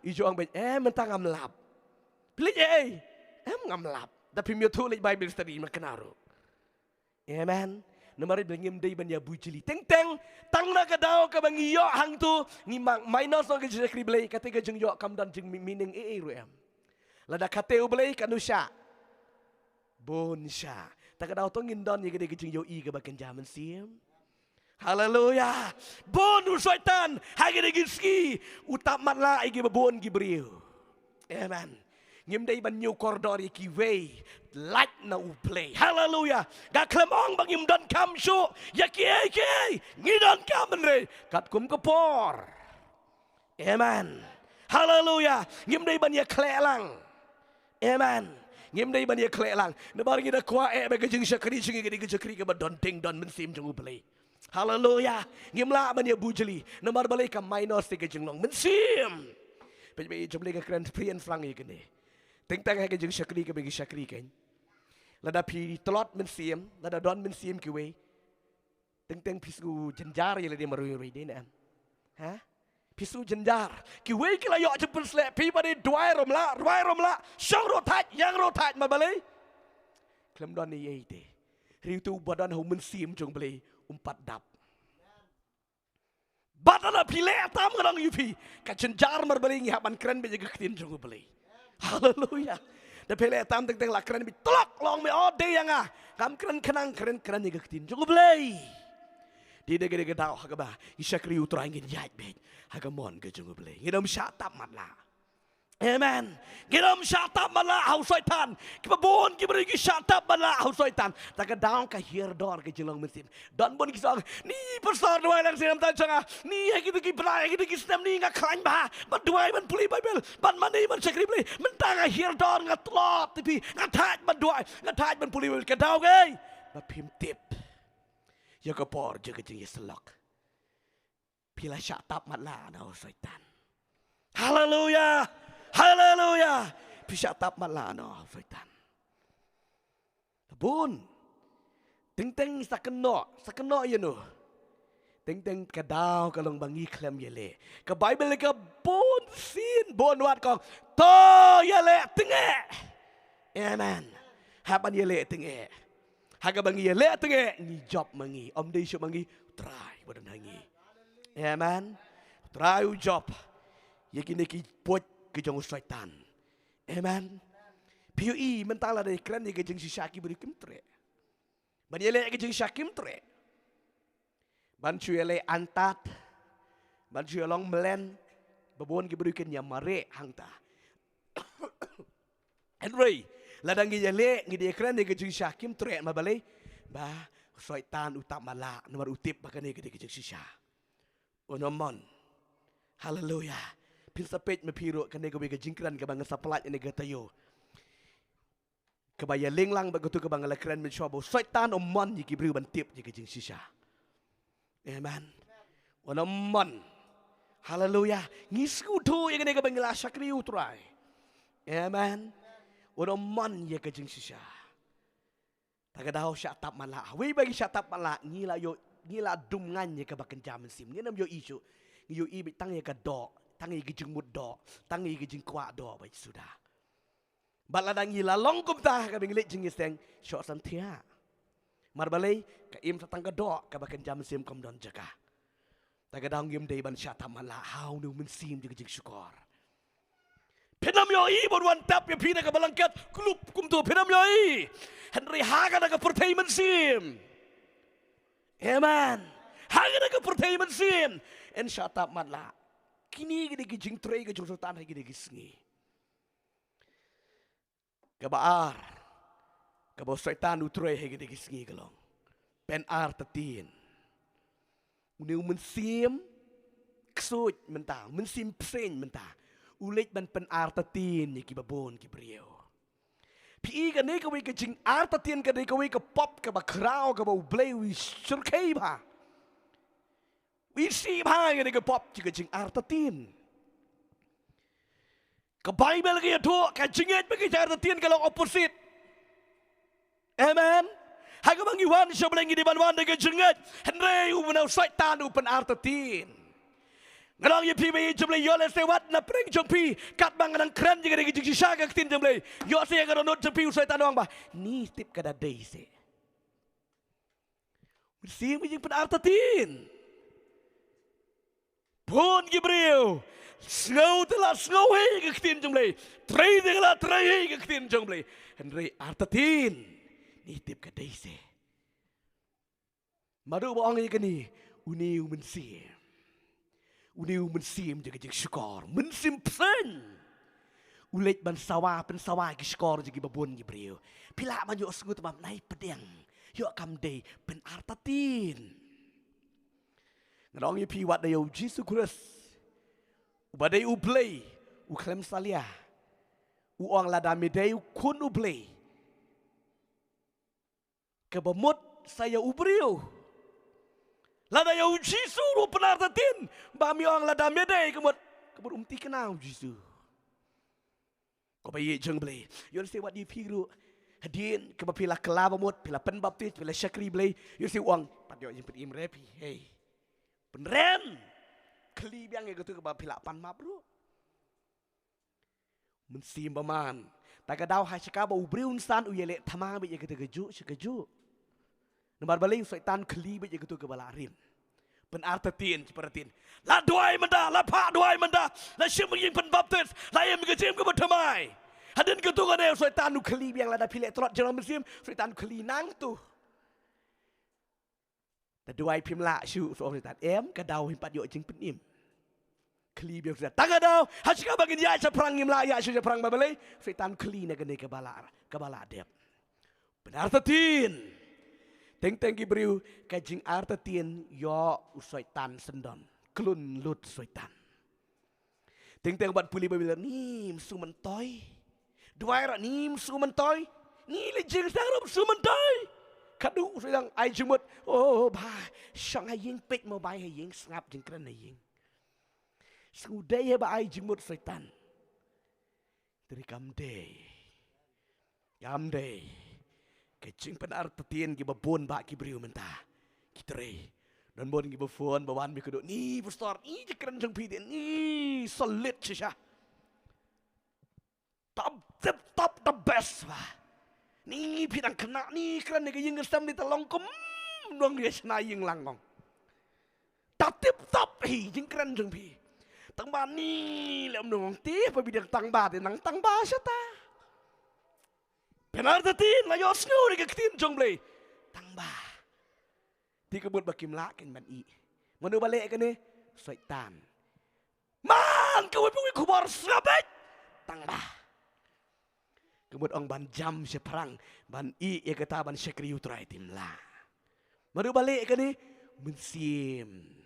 I ju ong beit, em, mynta ngam lap. Phi leit ei ei? Em, ngam lap. Da phim ïathuh leit Bible study, ma kynmaw ruh. Amen. Namar ba ngim dei ban ïa bujli. Teng teng tang na ka daw kaba ngi ïoh hangtu, ngi mang minus noh ka jingshakri Blei, kata ka jingïoh kam don jing mi-, meaning ei ei ruh em. Lada kata U Blei, kano shah? Bun shah. Ta ka daw to ngin don ïa kata ka jingïohi kaba kynja mynsiem. Haleluya. Bun u Soitan ha kine ki sngi u tap matlah ïa kiba bun ki briew. Amen. Ngim dei ban ñiew kordor ïa kiwei, lait na U Blei. Haleluya. Nga khlem ong ba ngim donkam shuh ïa kiei kiei, ngi donkam hynrei katkum ka por. Amen. Haleluya. Ngim dei ban ïa khleh lang. Amen. Ngim dei ban ïa khleh lang. Namar ngi da kwah eh ba ka jingshakri jong ngi ka dei ka shakri kaba don ding don mynsiem jong U Blei. Haleluya. Ngim lah ban ïa bujli. Namar balei? Ka minus ïa ka jinglong mynsiem. Peit ba i jong Blei ka kren pyrshah pyrshang ïa kane. Teng teng ha ka jingshakri kaba ngi shakri kein. Lada phi tlot mynsiem, lada don mynsiem kiwei. Teng teng phi sngew jynjar ïa lade marwei rwei, dei ne em? Ha? Phi sngew jynjar. Kiwei ki la ïoh jingpynsleh, phi ba dei duwai ruh ym lah, rwai ruh ym lah, shong ruh thait, ïeng ruh thait, namar balei? Khlem don ei ei te. Hynrei uto uba don ha u Mynsiem jong U Blei um pat dap. Bad lada phi leh tam, nga ong ïa phi, ka jynjar, namar balei? Ngi hap ban kren beit ïa ka ktien jong U Blei. Haleluya. Da phi leh tam teng teng la kren beit, tlot, long me, o, dei ïa nga. Kam kren khnang, kren, kren ïa ka ktien jong U Blei. Dei da ka, da ka daw ha kaba ngi shakri U Trai ngin ïaid beit ha ka mon ka jong U Blei. Ngin ym shah tap matlah. Amen. Ngin ym shah tap matlah ha u Soitan. Kiba bun ki briew ki shah tap matlah ha u Soitan. Ta ka daw ka hiar dor ka jinglong mynsiem. Don bun ki sa ong, ni pastor duwai lang sien, ym tang jong nga. Ni ha kito ki bnai, ha kito ki snem ni nga khlaiñ bha ban duwai, ban pule Baibl, ban mane, ban shakri Blei. Mynta nga hiar dor, nga tlot, te phi, nga thait ban duwai, nga thait ban pule Baibl. Ka daw kaei? Ba phim tip ïa ka por jong ka jingïasyllok. Phi la shah tap matlah na u Soitan. Haleluya. Haleluya. Phi shah tap matlah na u Soitan. Bun. Teng teng sa kynnoh, sa kynnoh ïa no. Teng teng ka daw ka long ba ngi khlem ïaleh. Ka Baibl ka bun sien, bun wat ka ong, to ïaleh tyngeh. Amen. Hap ban ïaleh tyngeh. Ha kaba ngi ïaleh tyngeh, ngi jop ma ngi. Ym dei shuh ma ngi, Trai ba don ha ngi. Amen. Trai u jop ïa kine ki puit ki jong u Soitan. Amen. Phi ïohi mynta lada kren ïa ka jingshisha ki briew kim treh. Ban ïaleh ïa ka jingshisha kim treh. Ban shu ïaleh antad, ban shu ïalong mlien, ba bun ki briew kin ïa mareh hangta. Hynrei lada ngi ïaleh, ngi dei kren ïa ka jingshisha kim treh, namar balei? Ba u Soitan u tap matlah, namar u tip ba kane ka dei ka jingshisha. Un ym mon. Haleluya. Phin sa peit ma phi ruh, kane kawei ka jingkren kaba nga sa pyllait ïa kane ka taïew. Kaba ïaleh lang bad kato kaba nga la kren mynshuwa, ba u Soitan um mon ïa ki briew ban tip ïa ka jingshisha. Amen. Un ym mon. Haleluya. Ngi sngewthuh ïa kane kaba ngi la shakri U Trai. Amen. Un ym mon ïa ka jingshisha. Ta ka daw shah tap matlah. Hawei ba ngi shah tap matlah, ngi la ïoh, ngi la dum ngan ïa kaba kynja mynsiem. Ngin ym ïohi shuh. Ngi ïohi beit tang ïa ka doh, tang ïa ka jingmut doh, tang ïa ka jingkwah doh beit suda. Bad lada ngi la long kumta, kaba ngi leit jingïaseng, shoh san thiah. Namar balei? Ka im sa tang ka doh, kaba kynja mynsiem kam don jaka. Ta ka daw ngim dei ban shah tap matlah ha une u mynsiem jong ka jingshukor. Phin ym ïohi ban wan tap ïa phi na ka bala kat, klub kumto phin ym ïohi. Hynrei ha kane ka pyrthei mynsiem. Amen. Ha kane ka pyrthei mynsiem, yn shah tap matlah. Kine ki dei ki jingtrei ka jong u Soitan ha kine ki sngi. Kaba ar, kaba u Soitan u trei ha kine ki sngi ka long pynartatien. Une u mynsiem ksuid mynta, mynsiem bseiñ mynta, u leit ban pynartatien ïa kiba bun ki briew. Phi i kane kawei ka jingartatien, kane kawei ka pop kaba khraw, kaba U Blei u shyrkhei bha. U isih bha ïa kane ka pop jong ka jingartatien. Ka Baibl ka ïathuh ka jingngeit bad ka jingartatien ka long opposite. Amen. Ha kaba ngi wan sha U Blei ngi dei ban wan da ka jingngeit, hynrei u mano Soitan u pynartatien. Nga ong ïa phi ba ïeit jong U Blei, ïoh lehse wat na pdeng jong phi, katba nga dang kren jong ka dei ka jingshisha ka ktien jong U Blei, ïoh lehse ïa ka dohnud jong phi u Soitan u ong ba, ni tip ka da dei se. Mynsiem ka jingpynartatien. Bun ki briew sngew te la sngew hi ka ktien jong U Blei, trei te la trei hi ka ktien jong U Blei, hynrei artatien, ni tip ka dei se. Mano ba ong ïa kane? Une u mynsiem. Une u mynsiem jong ka jingshukor, mynsiem bseiñ. U leit ban sawa, pynsawa ki shkor jong kiba bun ki briew. Phi lah ban ïohsngew te ba nai pdiang, ïoh kam dei, pynartatien. Nga ong ïa phi, wat da ïa u Jisu Khrist uba dei U Blei, u khlem salia, u ong lada me dei u khun U Blei, kaba mut sa ïa u briew. Lada ïa u Jisu ruh pynartatien, ba me ong lada me dei ka mut, ka mut um thikna u Jisu. Ko ba ïeit jong U Blei, ïoh lehse wat ïa phi ruh, hadien kaba phi la kylla ba mut, phi la pynbaptis, phi la shakri Blei, ïoh lehse u ong, pat ïoh jingpynim re phi, hei. Pynrem. Khylli biang ïa kato kaba phi la pan map ruh. Mynsiem bymman. Ta ka daw ha shaka ba u briew u insan u ïaleh thma beit ïa kata kajuh sha kajuh. Namar balei? U Soitan u khylli beit ïa kato kaba la rim. Pynartatien, pynartatien. La duwai mynta, la phah duwai mynta, la shim ïing pynbaptis, la im ka jingim kaba thymmai. Hadien kato kane u Soitan u khylli biang, lada phi leh tlot jingmynsiem, u Soitan u khylli nangto. Ta duwai phim lah shuh, u Soitan, em, ka daw hi pat ïoh jingpynim. Khylli biang u Soitan. Ta ka daw ha shaka ba ngin ïaid shaphrang ngim lah ïaid shuh shaphrang, ba balei? U Soitan u khylli na kane kaba la, kaba la dep. Pynartatien. Teng teng ki briew ka jingartatien ïoh u Soitan syndon. Khlun lut Soitan. Teng teng ban pule Baibl, ni ym shu myntoi. Duwai ruh ni ym shu myntoi. Ni leit jingsang ruh ym shu myntoi. Katno u Soitan ai jingmut. Oh, ba shong ha ïing, peit mobile ha ïing, sngap jingkren ha ïing. Shu dei hi ba ai jingmut Soitan. Te kam dei. Kam dei. Ka jingpynartatien kiba bun ba ki briew mynta ki trei. Don bun kiba phone ba wan, me kdew, ni pastor, ni jingkren jong phi te ni solid shisha. Top, tip top, the best ba. Ni phi dang khynnah, ni kren ïa ka ïing ka sem, ni ta long kum nong ïa shna ïing lang ong. Ta tip top hi jingkren jong phi. Tang ba ni leh ym nong ong, te ba phi dang tang ba te nang tang ba shata. Pynartatien, la ïohsngew ïa ka ktien jong U Blei. Tang ba. Te ka mut ba kim lah ken ban ïeh. Mano ba leh kane? Soitan. Man, kawei pa kawei khubor sngap beit. Tang ba. Ka mut ong ban jam shaphrang, ban ïeh ïa kata, ban shakri U Trai, te ym lah. Mano ba leh kane? Mynsiem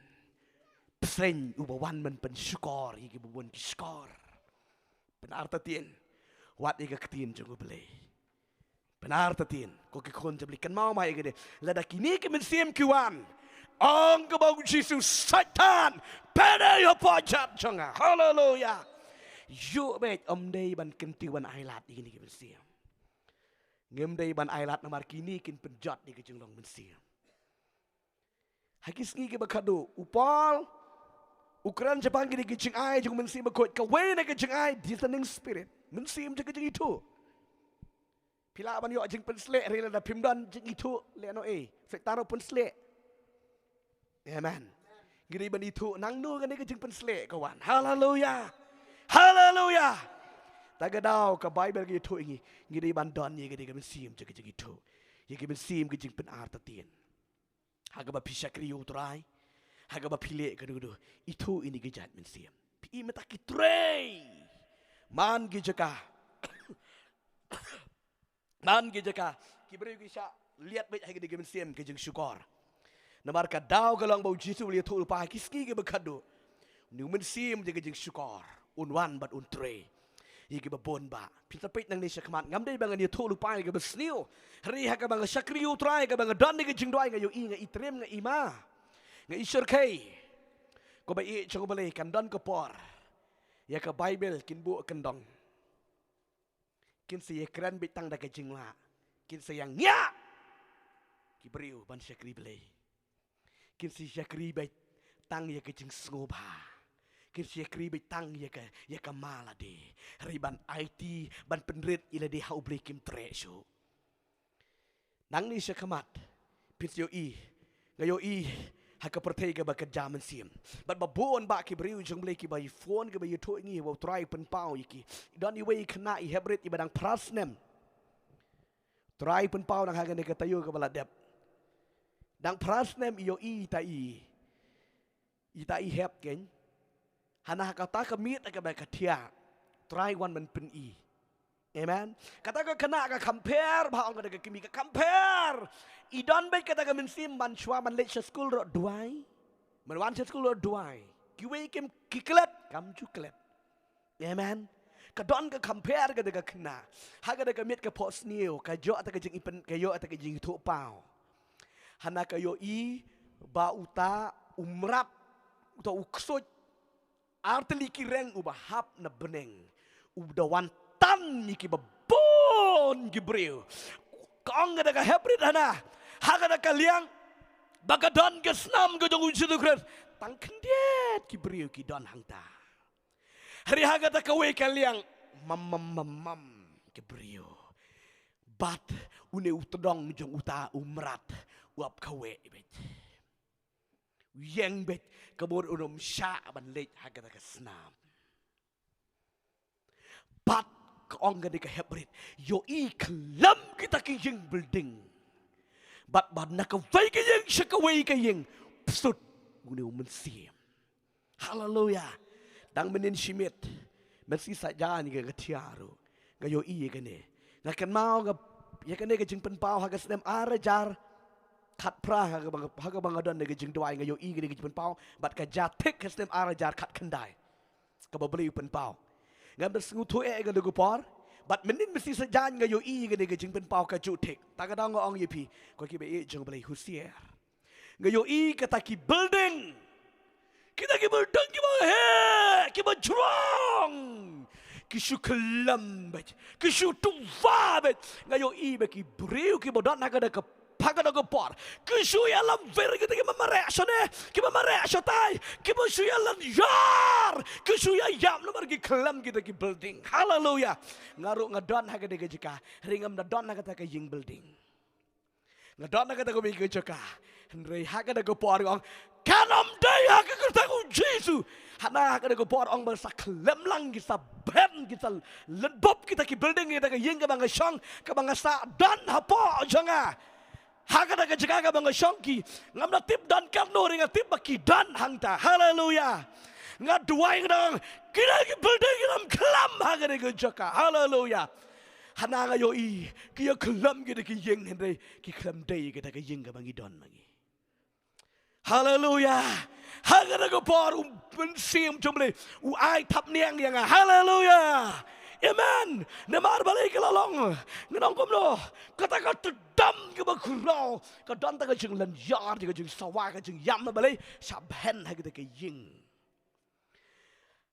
bseiñ uba wan ban pynshukor ïa kiba bun ki shkor. Pynartatien. Wat ïa ka ktien jong U Blei. Pynartatien. Ko ki khun jong U Blei, kynmaw ma ïa kane. Lada kine ki mynsiem ki wan, ong kaba u Jisu, Soitan, pynïaid hapoh jait jong nga. Haleluya. Ïoh beit, ym dei ban kyntiew ban ailad ïa kine ki mynsiem. Ngim dei ban ailad namar kine kin pynjot ïa ka jinglong mynsiem. Ha ki sngi kiba khadduh, u Paul u kren shaphang kine ki jingai jong u Mynsiem Bakhuid, kawei na ki jingai discerning spirit, mynsiem jong ka jingithuh. Phi lah ban ïoh jingpynsleh, hynrei lada phim don jingithuh, lehnohei, Soitan ruh pynsleh. Amen. Ngi dei ban ithuh nangno kane ka jingpynsleh ka wan. Haleluya. Haleluya. Ta ka daw ka Baibl ka ithuh ïa ngi, ngi dei ban don ïa kane ka mynsiem jong ka jingithuh, ïa ka mynsiem ka jingpynartatien. Ha kaba phi shakri ïa U Trai, ha kaba phi leh kano kano, ithuh ïa kane ka jait mynsiem. Phi i mynta ki trei man ki jaka, man ki jaka, ki briew ki shah liat beit ha kane ka mynsiem ka jingshukor. Namar ka daw ka long ba U Jisu u la ïathuh lypa ha ki sngi kiba khadduh, une u mynsiem jong ka jingshukor un wan bad un trei ïa kiba bun bah. Phin sa peit nangne shakhmat, ngam dei ba ngan ïathuh lypa ïa kaba sniew, hynrei ha kaba nga shakri ïa U Trai, ha kaba nga don ïa ka jingduwai, nga ïohi, nga i triem, nga i ma, nga i shyrkhei. Ko Baïeit jong U Blei, kan don ka por ïa ka Baibl kin buh kyndong. Kin sa ïakren beit tang da ka jinglah. Kin sa ïangiah ki briew ban shakri Blei. Kin sa shakri beit tang ïa ka jingsngewbha. Kin sa shakri beit tang ïa ka, ïa ka ma lade. Hynrei ban aiti, ban pynrit ïa lade ha U Blei kim treh shuh. Nangne shakhmat, phin sa ïohi, nga ïohi ha ka pyrthei kaba kynja mynsiem, bad ba bun bah ki briew jong U Blei kiba phone, kiba ïathuh ïa ngi ba U Trai u pynpaw ïa ki. Don iwei i khynnah, i hep rit, iba dang phra snem. U Trai u pynpaw, dang ha kane ka taïew kaba la dep. Dang phra snem, i ïohi ita i, ita i hep kein. Hana ha kata ka miet kaba ka thiah, U Trai u wan ban pyni. Amen. Kata ka khynnah ka kham pher, ba ong kata ka kmie ka kham pher. I don beit kata ka mynsiem ban shuwa ban leit sha skul ruh duwai, ban wan sha skul ruh duwai. Kiwei kim, ki klet, kam ju klet. Amen. Ka don ka kham pher kata ka khynnah. Ha kata ka miet ka phohsniew, ka ïoh ïa kata ka jingpyn, ka ïoh ïa kata ka jingithuhpaw. Hana ka ïohi ba uta u mrad, uta u ksuid artylli ki reng uba hap na bneng, u da wan tan ïa kiba bun ki briew. Ka ong kata ka hep rit hana, ha kata ka liang ba ka don ka snam ka jong U Jisu Khrist, tang khyndiat ki briew ki don hangta. Hynrei ha kata kawei ka liang, mam, mam, mam, mam ki briew. Bad une u tdong jong uta u mrad u ap kawei beit. U ïeng beit, ka mut un ym shah ban leit ha kata ka snam. Bad ka ong kane ka hep rit, ïohi khlem kita ki ïing building. Bad, bad na kawei ka ïing sha kawei ka ïing, psut une u mynsiem. Haleluya. Dang mynnin shi miet, mynstep sa jan nga thiah ruh, nga ïohi ïa kane. Nga kynmaw nga, ïa kane ka jingpynpaw ha ka snem ar hajar khatphra, ha kaba nga, ha kaba nga don da ka jingduwai, nga ïohi kane ka jingpynpaw, bad ka jia thik ha snem ar hajar khatkhyndai, kaba U Blei u pynpaw. Ngam da sngewthuh eh ïa kane ka por, bad mynnin mynstep sa jan nga ïohi ïa kane ka jingpynpaw ka ju thik. Ta ka daw nga ong ïa phi, ko kiba ïeit jong U Blei, husiar. Nga ïohi kata ki building, kita ki building kiba heh, kiba jrong, ki shu khlem beit, ki shu tuva beit. Nga ïohi ba ki briew kiba don ha kata ka, ha kata ka por, ki shu ïalam vir, kita kiba mareh shane, kiba mareh shatai, kiba shu ïalam ïar, ki shu ïaïap namar ki khlem kita ki building. Haleluya. Nga ruh nga don ha kata ka jaka, hynrei ngam da don ha kata ka ïing building. Nga don ha kata kawei ka jaka. Hynrei ha kata ka por nga ong, kan ym dei ha ka kyrteng U Jisu. Hana ha kata ka por ong ba sa khlem lang ki sa beh, ki sa lynbop kita ki building, kita ka ïing kaba nga shong, kaba nga sah don hapoh jong nga. Ha kata ka jaka kaba nga shong ki, ngam da tip don katno, hynrei nga tip ba ki don hangta. Haleluya. Nga duwai, nga ong, kita ki building kin ym khlem ha kata ka jaka. Haleluya. Hana nga ïohi, ki ïa khlem kita ki ïing, hynrei ki khlem dei kita ki ïing kaba ngi don ma ngi. Haleluya. Ha kata ka por u Mynsiem jong U Blei u ai thapniang ïa nga. Haleluya. Amen. Namar balei ka la long? Ngan ong kumno? Kata ka tdong kaba khraw ka don ta ka jinglynñiar, ka jingsawa, ka jingïam, balei? Sa beh ha kita ki ïing.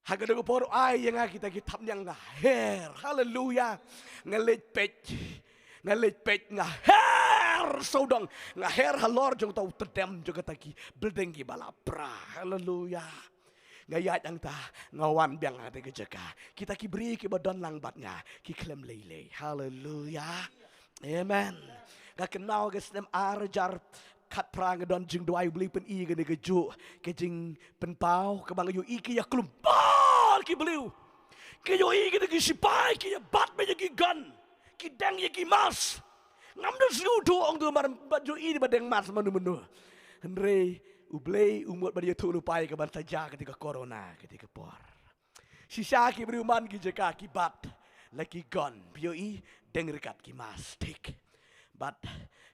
Ha kata ka por u ai ïa nga kita ki thapniang, nga her. Haleluya. Nga leit peit. Nga leit peit, nga her sawdong. Nga her halor jong uta u tdong jong kita ki building kiba la pra. Haleluya. Nga ïaid hangta, nga wan biang ha kata ka jaka. Kita ki briew kiba don lang bad nga ki khlem lei lei. Haleluya. Amen. Nga kynmaw ka snem ar hajar khatphra nga don jingduwai, U Blei pyni kane kajuh ka jingpynpaw kaba nga ïohi ki ïaklum bor ki briew. Ki ïohi kine ki sipai ki ïabat bad ki gun, ki deng ïa ki mask. Ngam da sngewthuh ong tu mar ba ïohi ba deng mask mano mano. Hynrei U Blei u mut ban ïathuhlypa ïa ka ban sa jia kata ka corona kata ka por. Shisha ki briew man ki jaka ki bat la ki gun, phi ïohi, deng ryngkat ki mask, thik. Bad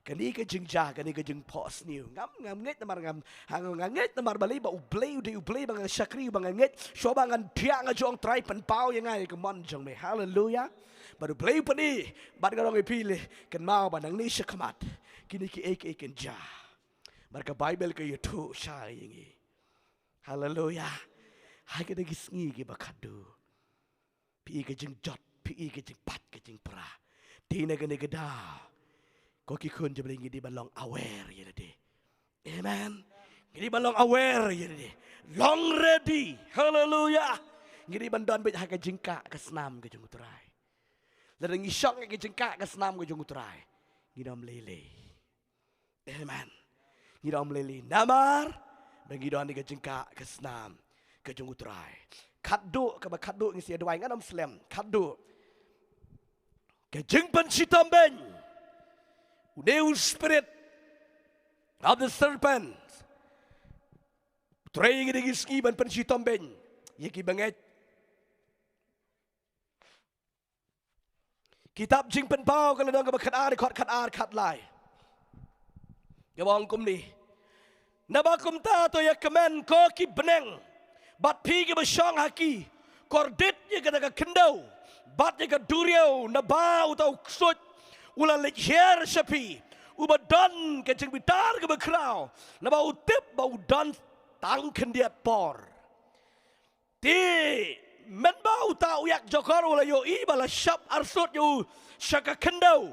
kane ka jingjia, kane ka jingphohsniew, ngam, ngam ngeit namar ngam, ha, ngam ngeit namar balei, ba U Blei u dei U Blei ba nga shakri, ba nga ngeit. Shuwa ba ngan thiah nga ong, Trai, pynpaw ïa nga ïa ka mon jong me. Haleluya. Bad U Blei u pyni, bad nga ong ïa phi, leh, kynmaw ba nangne shakhmat kine kiei kiei kin jia. Bad ka Baibl ka ïathuh shai ïa ngi. Haleluya. Ha kine ki sngi kiba khatduh, phi ïohi ka jingjot, phi ïohi ka jingpait, ka jingpra. Te na kane ka daw, ko ki khun jong U Blei, ngi dei ban long aware ïa lade. Amen. Ngi dei ban long aware ïa lade. Long ready. Haleluya. Ngi dei ban don beit ha ka jingkah ka snam ka jong U Trai. Lada ngi shong ha ka jingkah ka snam ka jong U Trai, ngin ym lei lei. Amen. Ngi ym lei lei namar ba ngi don ha ka jingkah ka snam ka jong U Trai. Khatduh, kaba khatduh ngi sa ïa duwai, ngan ym slem. Khatduh, ka jingpynshitom bein. Une u spirit of the serpent. U Trai, ngi dei, ngi sngi ban pynshitom bein ïa ki bangeit. Kitab Jingpynpaw ka lynnong kaba khatar, dkhot khatar, khatlai. Ka ong kumne: Naba kumta to ïa kmen, ko ki bneng, bad phi kiba shong ha ki, kordit ïa kata ka khyndew bad ïa ka duriaw, naba uta u ksuid u la leit hiar sha phi, uba don ka jingbitar kaba khraw, naba u tip ba u don tang khyndiat por. Te mynba uta u ïakjakor u la ïohi ba la shap arsut ïa u sha ka khyndew,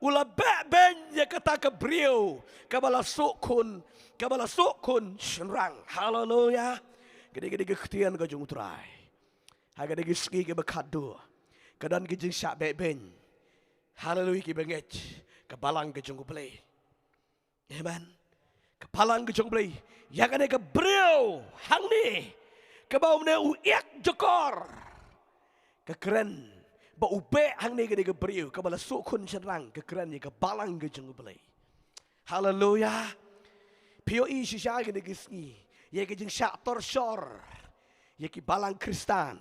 u la beh bein ïa kata ka briew kaba la suk khun, kaba la suk khun shynrang. Haleluya. Ka dei, ka dei ka ktien ka jong U Trai. Ha ka dei ka sngi kaba khatduh, ka don ka jingshah beh bein. Haleluya, ki bangeit, ka balang ka jong U Blei. Amen. Ka balang ka jong U Blei. Ïa kane ka briew hangne, kaba une u ïakjakor, ka kren ba u beh hangne, kane ka briew kaba la suk khun shynrang, ka kren ïa ka balang ka jong U Blei. Haleluya. Phi ïohi shisha kine ki sngi ïa ka jingshah torshor ïa ki balang Khristan.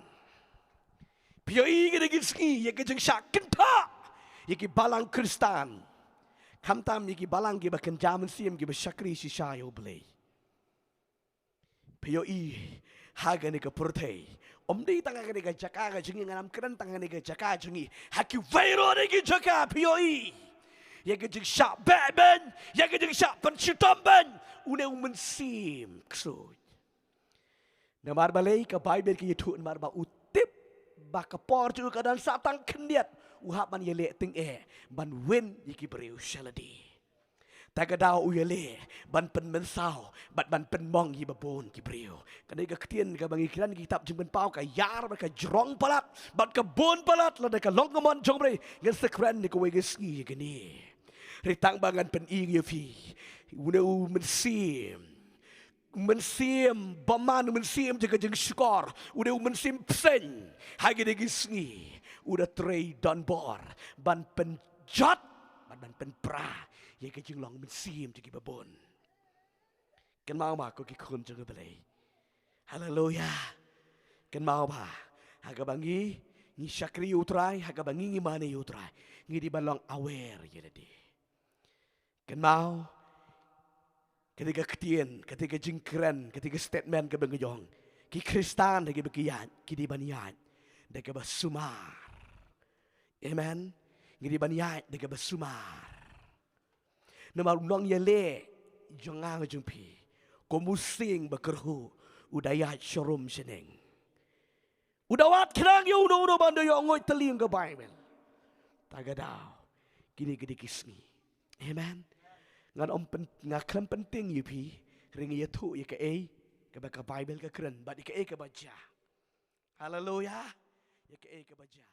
Phi ïohi kine ki sngi ïa ka jingshah kynthoh ïa ki balang Khristan, khamtam ïa ki balang kiba kynja mynsiem, kiba shakri shisha ïa U Blei. Phi ïohi ha kane ka pyrthei, ym dei tang ha kane ka jaka ka jong ngi, ngan ym kren tang ha kane ka jaka jong ngi, ha kiwei ruh de ki jaka phi ïohi ïa ka jingshah beh bein, ïa ka jingshah pynshitom bein une u mynsiem ksuid. Namar balei? Ka Baibl ka ïathuh namar ba u tip ba ka por jong u ka don sa tang khyndiat, u hap ban ïaleh tyngeh ban win ïa ki briew sha lade. Ta ka daw u ïaleh ban pynmynsaw bad ban pynmong ïa ba bun ki briew. Kane ka ktien kaba ngi kren, ka kitab Jingpynpaw ka ïar bad ka jrong palat bad ka bun palat, lada ka long ka mon jong U Blei ngan sa kren ha kawei ka sngi ïa kane. Hynrei tang ba ngan pyni ïa phi une u mynsiem, mynsiem bymman, mynsiem jong ka jingshukor, une u mynsiem bseiñ, ha kine ki sngi u da trei donbor ban pynjot bad ban pynpra ïa ka jinglong mynsiem jong kiba bun. Kynmaw ba ko ki khun jong U Blei. Haleluya. Kynmaw ba ha kaba ngi, ngi shakri ïa U Trai, ha kaba ngi, ngi mane ïa U Trai, ngi dei ban long aware ïa lade. Kynmaw, kata ka ktien, kata ka jingkren, kata ka statement kaba ngi ong, ki Khristan da kaba ki ïaid, ki dei ban ïaid da kaba sumar. Amen. Ngi dei ban ïaid da kaba sumar. Namar u nongïaleh jong nga jong phi, kum u sying ba kyrhuh, u da ïaid sharum shaneng. U da wad khnang ïa uno uno ban da ïoh nguid tylli ïa ka Baibl. Ta ka daw, kine ki dei ki sngi. Amen. Ngan ym pyn-, nga khlem pyntieng ïa phi, hynrei nga ïathuh ïa kaei kaba ka Baibl ka kren bad ïa kaei kaba jia. Haleluya. Ïa kaei kaba jia.